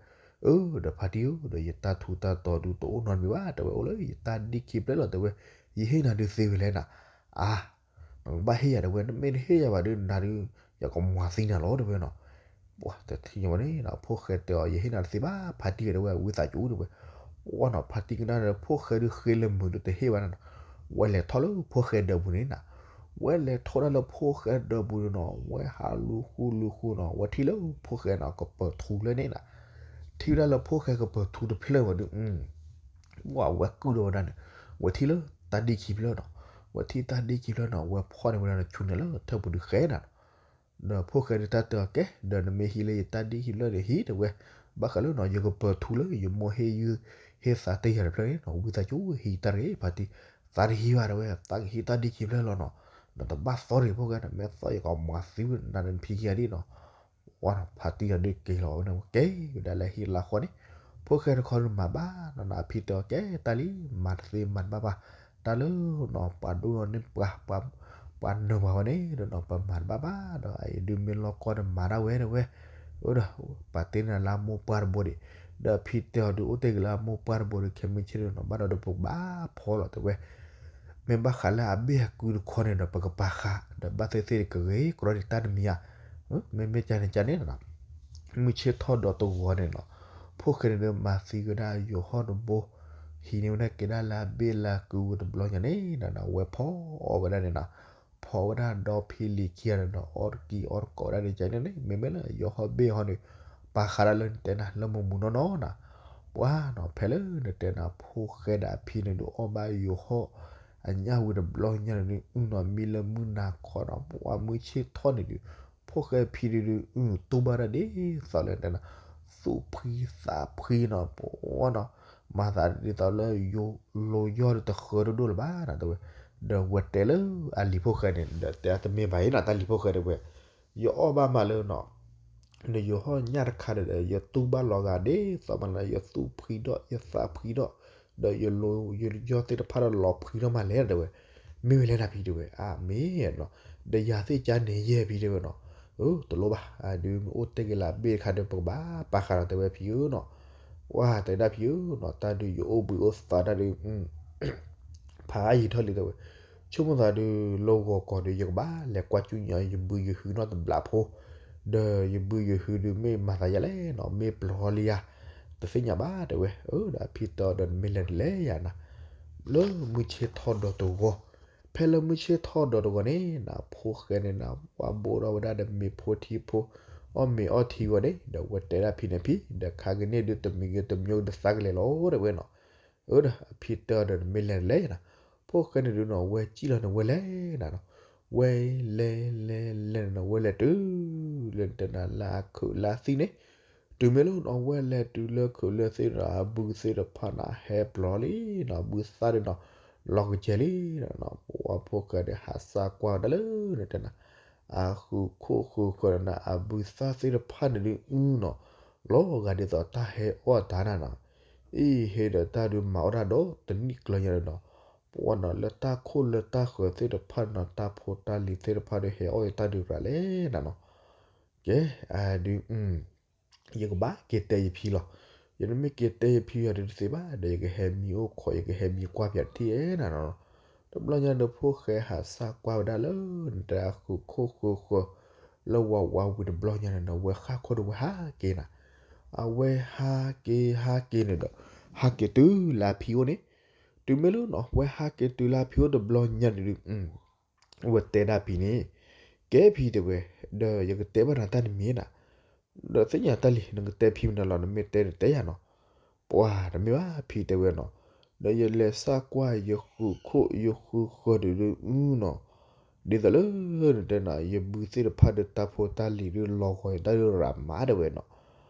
အၢ ဒီးဖါတံၢ်ဧၢ ဒီးယတၢ်ထူးတၢ်တီၤဒုးတအိၣ်နီတမံၤဘၣ်တဲဝဲ အိၣ်လၢယတၢ်ဒံၣ်ခံဖျၢၣ်လီၤတဲဝဲ, ယဟ့ၣ်နၤဒုးသ့ဝဲလဲၣ်နၤ, အါ နကဘၣ်ဟ့ၣ်ယၤတဲဝဲ နမ့ၢ်တဟ့ၣ်ယၤဘၣ်ဒုး နၤဒုး ယကမၤသံနၤလီၤတဲဝဲနီၤ, တထံၣ်ညါဝဲန့ၣ်နီၤ ဖိၣ်ဃဲတဲအီၤ ယဟ့ၣ်နၤတသ့ဘၣ် ဖါတံၢ်တဝဲ ဝံသးစူၤတဝဲ. အီနီၤ ဖါတံၢ်ကနၣ်ဒီး ဖိၣ်ဃဲဒုးဃ့လၢမုာ်ဒုးတဟ့ၣ်ဘၣ်နီၤနီၤ. ဝဲလဲၤထီၣ်လၢဖိၣ်ဃဲဒၢးပူၤန့ၣ်နီၤ. ဝဲလဲၤထီၣ်ဒၣ်လၢဖိၣ်ဃဲဒၢးပူၤန့ၣ်နီၤ ဝဲဟးလူၤဃုလူၤဃုနီၤ ဝဲထံၣ်လၢဖိၣ်ဃဲနီၤ ကပၢၤထူလၢန့ၣ်နီၤ. ထံၣ်ဝဲဒၣ်လၢဖိၣ်ဃဲကပၢၤထူတဖျၢၣ်ဝဲဒုး ဝဲကုၢ်ဒီးဝဲဒၣ်န့ၣ် ဝဲထံၣ်လၢတၢ်ဒ့ၣ်ခံဖျၢၣ်နီၤ. ဝဲထံၣ်တၢ်ဒ့ၣ်ခံဖျၢၣ်နီၤ ဝဲဖီၣ်န့ၢ်ဝဲဒၣ်ဒီးဆူန့ၣ်လၢထၢၣ်ပူၤဒုးဃဲနီၤ. ဒီးဖိၣ်ဃဲဒုးတၢ်တဲအီၤ ကဲ ဒီးနမ့ၢ်ဟံးလၢယတၢ်ဒ့ၣ်ခံဖျၢၣ်ဒီးဟံးတဝဲ. ဘၣ်ဃးလၢနီၤ ယကပၢၤထူလၢယမိၢ်ဟ့ၣ်ယုၢ်ဟ့ၣ်သးတယၤတဖျၢၣ်န့ၣ်နီၤ ဝံသးစူၤဟံးတၢ်တဂ့ၤ ဖါတံၢ်. သးတဟံးဘၣ်တဝဲ သးကဟံးတၢ်ဒ့ၣ်ခံဖျၢၣ်လီၤနီၤ. နတဘၣ်သီတဂ့ၤဖိၣ်ဃဲ နမ့ၢ်သီယကမၤသံဝဲနၤနဖံခံဂၤဒ်နီၤ. ဝဲနီၤ ဖါတံၢ်ဒီးဒုးက့ၤလီၤဝဲန့ၣ် က့ၤဝဲဒၣ်လၢဟံၣ်လါဃီန့ၣ် ဖိၣ်ဃဲတခီဒုးမၤဘၣ်နီၤနီၤ အဖံတဲအီၤ ကဲတၢ်လံ မၤတသ့မၤတဘၣ်ဘၣ်. တၢ်လၢနီၤ ပှၤဒိၣ်နီၢ်န့ၢ်ပှၤ ပှၤနၢၤပှၤဝဲန့ၣ်ဒီးနီၤ ပမၤတဘၣ်ဘၣ်ဒီး အအံၤဒုးမ့ၢ်လီၢ်ကီၢ်ဒီးမၤဒၣ်ဝဲတဝဲ. အဒီး ပာ်တ့ၢ်နၤလၢအမိၢ်ပှၢ်တဘိဒံး ဒီးအဖံတဲအီၤဒုးအိၣ်တ့ၢ်က့ၤလၢအမိၢ်ပှၢ်တဘိဒီး ခဲမုၢ်ဆ့ၣ်န့ၣ်နီၤ ဘၣ်ဒီးဒုးပကဘၣ်ဖီလီၤတဝဲ မ့ၢ်ဘၣ်ဃးလၢအဘ့ၣ်အကုတခီန့ၣ်ဒီး ပကပာ်ဃာ် ဒီးဘၣ်သ့ၣ်သ့ၣ်ကဂ့ၤကရီဒံးတၢ်တမံၤဧါ. မ့မ့ၢ်ကန့ၣ်ကန့ၣ်နီၤ မုၢ်ဆ့ၣ်ထီၣ်ဒီးတဂီၤန့ၣ်နီၤ ဖိၣ်ဃဲန့ၣ်ဒီးမၤသံဝဲဒၣ်ယိၤဟီၣ်တဘိ ဟံးန့ၢ်ဝဲဒၣ်က့ၤဒၣ်လၢအဘ့ၣ်လၢအကုဝဲတဘျီညါန့ၣ်နီၤ ဝဲဖီအီၣ်ဝဲဒၣ်န့ၣ်နီၤ ဖီဝဲဒၣ်ဒီဖံလံၤခံဂၤန့ၣ်ဒီး အီၣ်တကံအီၣ်တကိးဝဲဒၣ်န့ၣ်ကန့ၣ်န့ၣ် မ့မ့ၢ်လၢယိၤဟီၣ်ဘ့ၣ်ဟီန့ၣ် ပာ်ဃာ်ဒၣ်လၢနတဲနၤလၢမုၢ်မုၢ်နီၢ်နီၢ်နီၤ ပှၤနီၤ ဖဲလၢနတဲနၤ ဖိၣ်ဃဲဒီးအဖံန့ၣ်ဒုးအီၣ်ဘၣ်ယိၤဟီၣ် အညၣ်ဝံၤတဘျီညါန့ၣ်ဒုး အုၣ်နီၤ မံလၢမုၢ်နၤခီနီၤ ပှၤမုၢ်ဆ့ၣ်ထီၣ်န့ၣ်ဒုး ဖိၣ်ဃဲဖံဒုးဒုး အုၣ်တူၢ်ဘၣ်တၢ်ဒ်သိးလၢနတဲနၤ သူၣ်ဖှံသးဖှံနီၤ ပှၤနီၤ မၤသးဒ်သိးလၢယိၤလိယီၢ်ဒီးတဃၢဒိၣ်ဒိၣ်လၢၤဘၣ်နီၤ တဝဲ ဒီးဝဲတဲလၢအလံၤဖိၣ်ဃဲန့ၣ် ဒီးတဲတမ့ၢ်ဘၣ်အံၤနီၤ တၢ်လံၤဖိၣ်ဃဲတဝဲ ယအီၣ်ဘၣ်မးလၢနီၤ နယိၤဟီၣ်ညၣ်တခါဒီး ယတူၢ်ဘၣ်လီၤဂာ်ဒ်သိးမးလၢ ယသူၣ်ဖှံဒီး ယသးဖှံဒီး ဒီးယလိယီၢ်သ့ၣ်တဖၣ်ဒီးလီၤဖှံထီၣ်မးလဲၣ်တဝဲ, မ့ၢ်ဝဲလဲၣ်နၤဖံတဲဝဲ, အမ့ၢ်နီၤ, ဒီးယၤသ့ၣ်ကါန့ၣ်ယဲၢ်ဖံတဲဝဲနီၤ, အၢ တလိၣ်ဘၣ်, အဒုးမ့ၢ်အိၣ်တ့ၢ်က့ၤလၢအဘ့ၣ်တခါဒီး ပကဘၣ်ပာ်ဃာ်ဒီးတဲဝဲဖံဧၢနီၤ, ပှၤတဲဒၣ်ဖံဧၢနီၤ, တၢ်ဒုးယအိၣ်ဘှံးအိၣ်သါတၢ်ဒုး ဖးယံာ်ထီၣ်လံတဲဝဲ, ဆိကမိၣ်သးဒုး လၢဂီၤကီၢ်ဒုး ယကဘၣ်လဲၤကွၢ်ကၠူၣ်ညါ ယဘုယဟုနီတဘျီဖိ, ဒီးယဘုယဟုဒုးမ့ၢ်မၤသးယၤလဲၣ်နီၤ, မ့ၢ်ပျီလံဧါ, တသ့ၣ်ညါဘၣ်တဲဝဲ, အၢ ဒီးအဖံတဲအီၤဒီး နမ့ၢ်လဲၤတလဲၤယၤနၤ, လၢမုၢ်ဆ့ၣ်ထီၣ်ဒီးတဂီၤ, ဖဲလၢမုၢ်ဆ့ၣ်ထီၣ်ဒီးတဂီၤန့ၣ် နဖိၣ်ဃဲန့ၣ်နၤ ပှၤဘိးထီၣ်ဝဲဒၣ်ဒီးမ့ၤဖိထံဖိ, အီၣ်မ့ၤအီထံဂီၤန့ၣ် ဒီးဝဲတဲဒၣ်ဖံန့ၣ်ဖံ, ဒီးခါကန့ၣ်ဒုး တမံၤဂ့ၤတမံၤဂ့ၤ တသးကလဲၤလီၤတဲဝဲနီၤ, အၢ ဒီးအဖံတဲအီၤဒီး နမ့ၢ်လဲၤတလဲၤနၤ, ဖိၣ်ဃဲန့ၣ်ဒုးနီၤ ဝဲစံၣ်လီၤန့ၣ် ဝဲလဲၤနၤနီၤ, ဝဲလဲၤလဲၤလဲၤန့ၣ်နီၤ ဝဲလဲၤတုၤ လၢနတဲနၤလၢအခုးလၢအသံၣ်န့ၣ်, တုၤမ့ၢ်လၢနီၤ ဝဲလဲၤတုၤလၢခုးလၢသံၣ်ဒီး အဘုသ့ၣ်တဖၣ်န့ၣ် ဟဲပျီလံနီၤ, ဘုသၣ်ဒုးနီၤ လီၤကစဲၤလံနီၤ, ပှၤဖိၣ်ဃဲဒီးဟးစၢ်ကွၢ်ဝဲဒၣ်လၢနတဲနၤ အဃုာ်ခိၣ်ဃုာ်ဃၢၤန့ၣ် အဘုသၣ်သ့ၣ်တဖၣ်န့ၣ်ဒုးအုနီၤ, လီၤဂာ်ဒ်သိးတၢ်ဟဲအီၣ်တၢ်နၤနီၤ, အံၤဟ့ဒီးတၢ်ဒုးမၤအီၣ်တၢ်ဒီးတနံၣ်ကျၢၤညါန့ၣ်နီၤ, ပှၤနီၤလၢတၢ်ခိၣ်လၢတၢ်ဃၢၤသ့ၣ်တဖၣ်န့ၣ်နီၤ တၢ်ဖိတၢ်လံၤသ့ၣ်တဖၣ်ဒီးဟဲအီၣ်အံၤတၢ်ဒုးရၤလဲၣ်နၤနီၤ, ကဲ အဒုး ယကဘၣ်က့ၤတဲယဖံလီၤ, ယတမ့ၢ်က့ၤတဲယဖံယၤဒုးတသ့ဘၣ်, ဒီးယကဟဲမံအိၣ်ခိး ယကဟဲမံကွၢ်ပၠးတထံၣ်ဧဲနၤနီၤ, တဘျီညါဒီး ဖိၣ်ဃဲဟးစၢ်ကွၢ်ဝဲဒၣ်လၢ နတဲအဃုာ်ခိၣ်ဃုာ်ဃၢၤ လၢဝးဝးဝံၤတဘျီညါန့ၣ်ဒီး ဝဲဃၣ်ခိၣ်ဒီးဝဲဟးက့ၤနၤ, အဝဲဟးက့ၤဟးက့ၤန့ၣ်ဒီး ဟးက့ၤတုၤလၢအဖံအိၣ်န့ၣ်, တုၤမ့ၢ်လၢနီၤ ဝဲဟးက့ၤတုၤလၢအဖံအိၣ်တဘျီညါန့ၣ်ဒုး ဝဲတဲဒၣ်ဖံန့ၣ်, ကဲဖံတဲဝဲ, ဒီးယကတဲဘၣ်နၤတၢ်တမံၤနၤ, ဒီးသ့ၣ်ညါတၢ်လံ နကတဲဖံမနုၤလီၤ နမ့ၢ်တဲနတဲယၤနီၤ, ပှၤတမ့ၢ်ဘၣ်ဖံတဲဝဲနီၤ, ဒီးယလဲၤစၢ်ကွၢ်ယဃုာ်ခိၣ်ယဃုာ်ဃၢၤဒုးဒုးနီၤ, ဒ်သိးလၢနတဲနၤ ယဘုသ့ၣ်တဖၣ်ဒီးတၢ်ဖိတၢ်လံၤဒုးလီၤဂီၤတၢ်ဒုးရၤမးတဲဝဲနီၤ,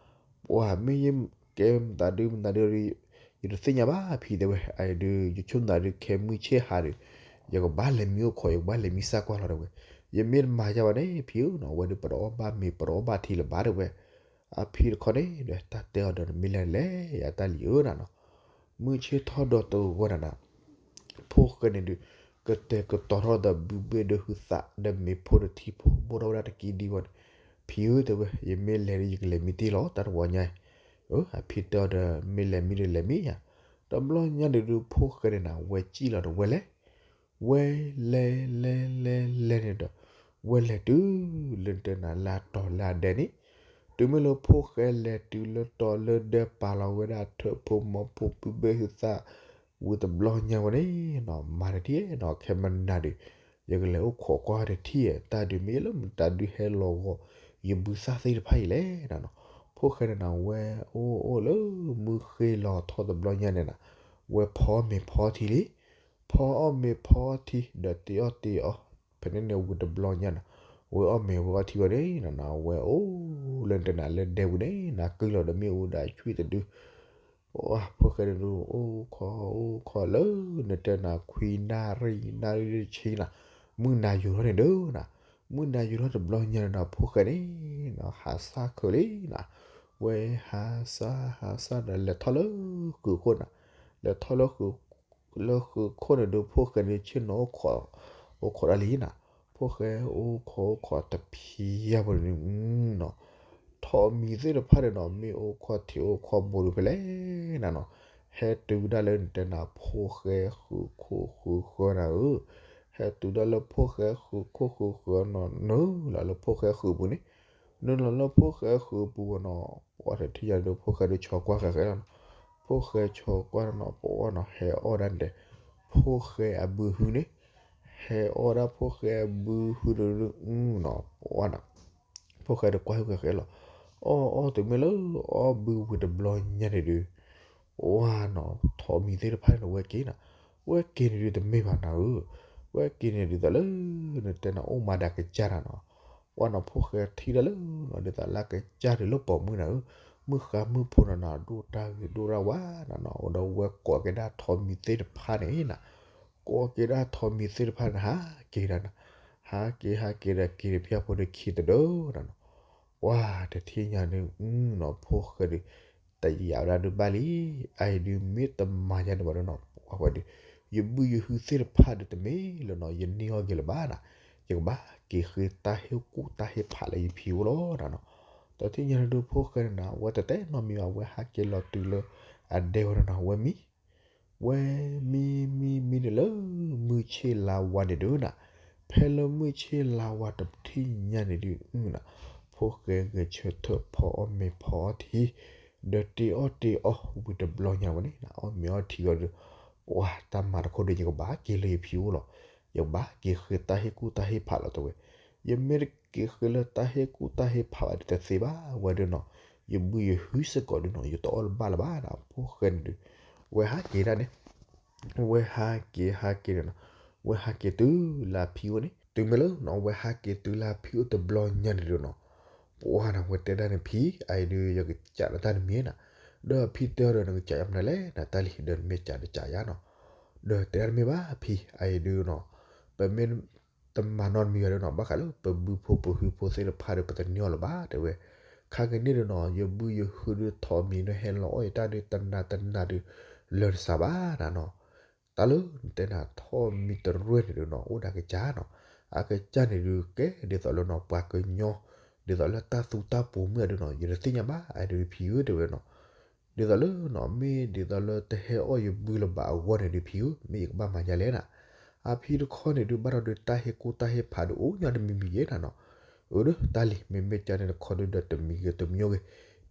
ပှၤမ့ၢ်ယကဲမတၤဒုးမတၤဒုး ယတသ့ၣ်ညါဘၣ်ဖံတဲဝဲ, အဒုး ယဆိကမိၣ်သးဒုး ခဲမုၢ်ဆ့ၣ်ဟါဒီး ယကဘၣ်လဲၤမံအိၣ်ခိး ယကဘၣ်လဲၤမံစၢ်ကွၢ်လီၤတဲဝဲ, ယမ့ၢ်တမၤယၤဘၣ်န့ၣ် ဖံဧၢနီၤ ဝဲဒုးပတအီၣ်ဘၣ်မ့ၤပတအီၣ်ဘၣ်ထံလၢၤဘၣ်တဲဝဲ, အဖံတခီန့ၣ်ဒီး တၢ်တဲအီၤဒီး နမ့ၢ်လဲၤလဲၤယၤတၢ်လံၤဧၢနၤနီၤ, မုၢ်ဆ့ၣ်ထီၣ်ဒီးတဂီၤနၤနၤ ဖိၣ်ဃဲန့ၣ်ဒုး ကတဲာ်ကတီၤထီၣ်ဒီးဘုဘ့ၣ်ဒီးဟုသးဒီးမ့ၤဖိဒီးထံဖိ ဘိၣ်ထီၣ်ဝဲဒၣ်တကံဒံဝဲန့ၣ်, ဖံဧၢတဲဝဲ ယမ့ၢ်လဲၤဒီးယကလဲၤမံတ့ၢ်လီၤ တၢ်တဝီညါအံၤ, အဖံတဲအီၤဒီး မ့ၢ်လဲၤမံဒီးလဲၤမံယၤ, တဘျီညါန့ၣ်ဒုး ဖိၣ်ဃဲန့ၣ်နၤ ဝဲစံၣ်လီၤဒီးဝဲလဲၤ ဝဲလဲၤလဲၤလဲၤလဲၤန့ၣ်ဒီး ဝဲလဲၤတုၤလၢနတဲနၤလၢအတီၤလၢအဒဲန့ၣ်, တုၤမ့ၢ်လၢဖိၣ်ဃဲလဲၤတုၤလၢတီလၢဒဲပာ်လီၤဝဲဒၣ်ထၢၣ်ဖိမီၤဖိပုၢ်ဘ့ၣ်ဟုသၣ် ဝံၤတဘျီညါဝဲန့ၣ်နီၤ မၤတထံၣ်နီၤ ခဲမနၤဒုး ယကလဲၤအိၣ်ခိးကွၢ်တထံၣ် တၢ်ဒုးမ့ၢ်လၢမတၤဒုးဟဲလီၤဂီၤ ယဘုသၣ်သ့ၣ်တဖၣ်အံၤလဲၣ်နီၤ. ဖိၣ်ဃဲန့ၣ်နီၤ ဝဲအိၣ်အိၣ်လၢမုၢ်ဃ့လီၤထီၣ်တဘျီညါန့ၣ်နီၤ ဝဲဖီအီၣ်မ့ၤဖီအီထံလံ ဖီအီၣ်မ့ၤဖီအီထံ ဒီးတ့အီၣ်တ့အီ ဖဲန့ၣ်န့ၣ်ဝံၤတဘျီညါနီၤ ဝဲအီၣ်မ့ၤဝဲအီထံဝဲန့ၣ်နီၤ ဝဲအိၣ်လၢနတဲနၤလၢဒဲပူၤန့ၣ် နၤကံၢ်လီၤဒီးမ့ၣ်အူဒၣ်ဆူၣ်တဒု ဖိၣ်ဃဲန့ၣ်ဒုး အိၣ်ခိးအိၣ်ခိးလၢ နတဲနၤခွံနၣ်ရံၣ်နၣ်ရံၣ်တဆံနီၤ မုၢ်နၤယိၤထီၣ်န့ၣ်ဒုးနီၤ မုၢ်နၤယိၤထီၣ်တဘျီညါန့ၣ်နီၤ ဖိၣ်ဃဲန့ၣ်နီၤ ဟးစၢ်ခဲလံနီၤ ဝဲဟးစၢ်ဟးစၢ်ဒီး လဲၤထီၣ်လၢဃုာ်ခိၣ်နီၤ လဲၤထီၣ်လၢဃုာ်ခိၣ်န့ၣ်ဒုး ဖိၣ်ဃဲန့ၣ်ဆ့ၣ်နီၤအိၣ်ခိး အိၣ်ခိးဒၣ်လံနီၤ ဖိၣ်ဃဲအိၣ်ခိးအိၣ်ခိးတဖံးယၢ်ဖိန့ၣ်နီၤ ထိးမံၤသ့ၣ်တဖၣ်န့ၣ်နီၤ မ့ၢ်အိၣ်ခိးထံးအိၣ်ခိးဘိဒုးဖဲလဲၣ်နီၤနီၤ ဟဲတုၤဒၣ်လၢနတဲနၤဖိၣ်ဃဲဃုာ်ခိၣ်ဃုာ်ဃၢၤနၤဧၢ ဟဲတုၤဒၣ်လၢဖိၣ်ဃဲဃုာ်ခိၣ်ဃုာ်ဃၢၤနီၤ နုာ်လီၤလၢဖိၣ်ဃဲဃုာ်ပူၤန့ၣ် နုာ်လီၤလၢဖိၣ်ဃဲဃုာ်ပူၤဝဲနီၤ ပှၤတထံၣ်ညါဒုး ဖိၣ်ဃဲဒုးဆီကွၢ်ဃဲဃဲလီၤနီၤ ဖိၣ်ဃဲဆီကွၢ်နီၤ ပှၤနီၤ ဟဲအီၣ်ဒၣ်နတဲ ဖိၣ်ဃဲအဘုဟုန့ၣ် ဟဲအီၣ်ဒၣ်ဖိၣ်ဃဲအဘုဟုဒုးနီၤ ပှၤနီၤ ဖိၣ်ဃဲဒုးကွၢ်ဟုဃဲဃဲလီၤ အီၣ်အီၣ်တုၤမ့ၢ်လၢအီၣ်ဘုဝံၤတဘျီညါန့ၣ်ဒုး ပှၤနီၤ ထိးမံၤသ့ၣ်တဖၣ်န့ၣ်ဝဲက့ၤနီၤ ဝဲက့ၤန့ၣ်ဒုးတမ့ၢ်ဘၣ်နၤဧၢ ဝဲက့ၤန့ၣ်ဒုးသိးလၢ နတဲနၤအိၣ်မၤဒၣ်ကစၢ်နၤနီၤ ပှၤနီၤ ဖိၣ်ဃဲထံၣ်ဒၣ်လၢနီၤ ဒ်သိးလၢကစၢ်ဒုးလၢပိာ်မုၣ်နၤဧၢ မုၢ်ဃါမုၢ်ဖိနီၤနီၤ ဒိၣ်တၢ်ဂ့ၤဒိၣ်တၢ်ဝါနၤနီၤ ဒီးဝဲကိးက့ၤဒၣ်ထိးမံၤသ့ၣ်တဖၣ်န့ၣ်နီၤ ကိးက့ၤဒၣ်ထိးမံၤသ့ၣ်တဖၣ်န့ၣ် ဟးက့ၤဒၣ်နီၤ ဟးက့ၤဟးက့ၤဒီးက့ၤတဖျၢၣ်ဖိဒီးခံတဒၢနီၤနီၤ ပှၤတထံၣ်ညါန့ၣ်နီၤ ဖိၣ်ဃဲဒုး တယာ်ဝဲဒၣ်ဒုးဘၣ်လံ အအံၤဒုးမ့ၢ်တမၤညါန့ၣ်ဘၣ်ဒုးနီၤ ပှၤဝဲဒုး ယဘုယဟုသ့ၣ်တဖၣ်ဒုးတမ့ၢ်လၢနီၤ ယန့ၢ်အီၣ်က့ၤလၢၤဘၣ်နီၤ ယကဘၣ်က့ၤဃ့တၢ်ဟ့ၣ်ကူၣ်တၢ်ဟ့ၣ်ဖးလၢယဖံအိၣ်လီၤနီၤနီၤ တထံၣ်ညါန့ၣ်ဒုးဖိၣ်ဃဲန့ၣ်နီၤ ဝဲတတဲနီတမံၤဘၣ် ဝဲဟးက့ၤလီၤတုၤလၢအဒဲဝဲနီၤနီၤ ဝဲမံ ဝဲမံမံမံန့ၣ်လၢ မုၢ်ဆ့ၣ်လါဝါန့ၣ်ဒုးနီၤ ဖဲလၢမုၢ်ဆ့ၣ်လါဝါတထံၣ်ညါန့ၣ်ဒုးနီၤ ဖိၣ်ဃဲဂဲၤဆၢထၢၣ်ဖီအီၣ်မ့ၤဖီအီထံ ဒီးတ့အီၣ်တ့အီဝံၤတဘျီညါဝဲန့ၣ် အီၣ်မ့ၤအီထံဝဲဒုး ပှၤတၢ်မၤတခိၣ်ဒုး ယကဘၣ်က့ၤလၢယဖံအိၣ်လီၤ ယကဘၣ်က့ၤဃ့တၢ်ဟ့ၣ်ကူၣ်တၢ်ဟ့ၣ်ဖးလီၤတဲဝဲ ယမ့ၢ်တက့ၤဃ့လၢတၢ်ဟ့ၣ်ကူၣ်တၢ်ဟ့ၣ်ဖးဘၣ်ဒုးတသ့ဘၣ်ဝဲဒုးနီၤ ယဘုယဟုစ့ၢ်ကီးဒုးနီၤ ယတအီၣ်လၢၤဘၣ်လၢၤဘၣ်နီၤ ဖိၣ်ဃဲန့ၣ်ဒုး ဝဲဟးက့ၤဒၣ်န့ၣ် ဝဲဟးက့ၤဟးက့ၤန့ၣ်နီၤ ဝဲဟးက့ၤတုၤလၢအဖံအိၣ်န့ၣ် တုၤမ့ၢ်လၢနီၤ ဝဲဟးက့ၤတုၤလၢအဖံအိၣ်တဘျီညါန့ၣ်ဒုးနီၤ ပှၤနီၤ ဝဲတဲဒၣ်န့ၣ်ဖံ အအံၤဒုး ယကစးဒီးတၢ်တမံၤနီၤ ဒီးဖံတဲအီၤဒီး နကစးယၤမနုၤလဲၣ်နီၤ တၢ်လံၤ ဒီးနမ့ၢ်စးဒီးစးယၤနီၤ ဒီးတဲဒၣ်တမ့ၢ်ဘၣ်ဖံ အအံၤဒုးနီၤ ပမ့ၢ် တမၤနီတမံၤဘၣ်ဒုးနီၤ ဘၣ်ဃးလၢပဘုဖိပဟုဖိသ့ၣ်တဖၣ်ဒီး ပတန့ၢ်အီၤလၢၤဘၣ်တဲဝဲ ခါကန့ၣ်ဒုးနီၤ ယဘုယဟုဒုးထိးမံၤဒုး ဟဲလီၤအီၣ်ယတၢ်ဒုး တနၤတနၤဒုး လၢာ်တစှၤဘၣ်နၤနီၤ တၢ်လၢနတဲနၤထိးမံၤတရၢၢ်န့ၣ်ဒုးနီၤ အိၣ်ဒီးအကစၢ်နီၤ အကစၢ်န့ၣ်ဒုးကဲ ဒ်သိးလၢနီၤ ပှၤကညီ ဒ်သိးလၢတၢ်သူတၢ်ပူၤမုၢ်အဒုးနီၤ ယတသ့ၣ်ညါဘၣ် အဒုးဖံဧၢတဲဝဲနီၤ ဒ်သိးလၢနီၤ မ့ၢ်ဒ်သိးလၢတဟဲအီၣ်ယဘုလၢၤဘၣ်အဂီၢ်န့ၣ်ဒုးဖံဧၢ မ့ၢ်ယကဘၣ်မၤယၤလဲၣ်နၤ အဖံတခီန့ၣ်ဒုး ဘၣ်ဒီးဒုးတၢ်ဟ့ၣ်ကူၣ်တၢ်ဟ့ၣ်ဖးဒုး အိၣ်ညီတမံၤမံၤယဲၢ်နၤနီၤ အၢ ဒီးတၢ်လံၤ မ့မ့ၢ်ကန့ၣ်တခီဒုးဒီးတမံၤဂ့ၤတမံၤဂ့ၤ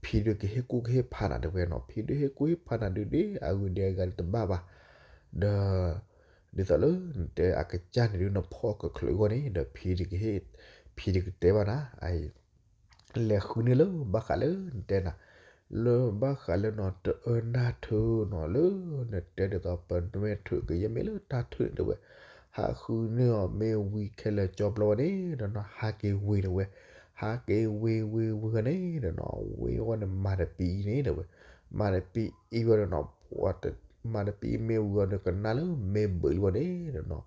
ဖံဒုးကဟ့ၣ်ကူၣ်ကဟ့ၣ်ဖးနၤတဲဝဲနီၤ ဖံဒုးဟ့ၣ်ကူၣ်ဟ့ၣ်ဖးနၤဒုးဒ် အဂုၤဒဲးအဂၤဒုးတဘၣ်ဘၣ် ဒီး ဒ်သိးလၢနတဲအကစၢ်န့ၣ်ဒုး နဖီၣ်ကချုးအဂီၢ်န့ၣ် ဒီးဖံဒုးကဟ့ၣ် ဖံဒုးကတဲဘၣ်နၤ အ လဲၤဃုန့ၢ်လၢဘၣ်ဃးလၢနတဲနၤ လၢဘၣ်ဃးလၢနီၤ တအၢနၢ်ထုးနီၤ လၢနတဲဒ်သိးပနွဲၣ်ထုးကယဲၢ်မ့ၢ်လၢတၢ်ထုးန့ၣ်တဲဝဲ ဟးဃုန့ၢ်အီၤမ့ၢ်ဝံၤခဲလၢာ်ကၠီပျီဝဲန့ၣ်ဒီးနီၤ ဟးက့ၤဝ့ၤတဲဝဲ ဟးက့ၤဝ့ၤဝ့ၤဝ့ၤန့ၣ်ဒီးနီၤ ဝ့ၤအဂီၢ်န့ၣ် မၤတပံအံၤန့ၣ်တဲဝဲ မၤတပံအံၤဝဲဒီးနီၤ မၤတပံအံၤမ့ၢ်ဝံၤအီၤဒီး ကနၣ်လၢမ့ၢ်ဘၢးလံဝဲန့ၣ်ဒီးနီၤ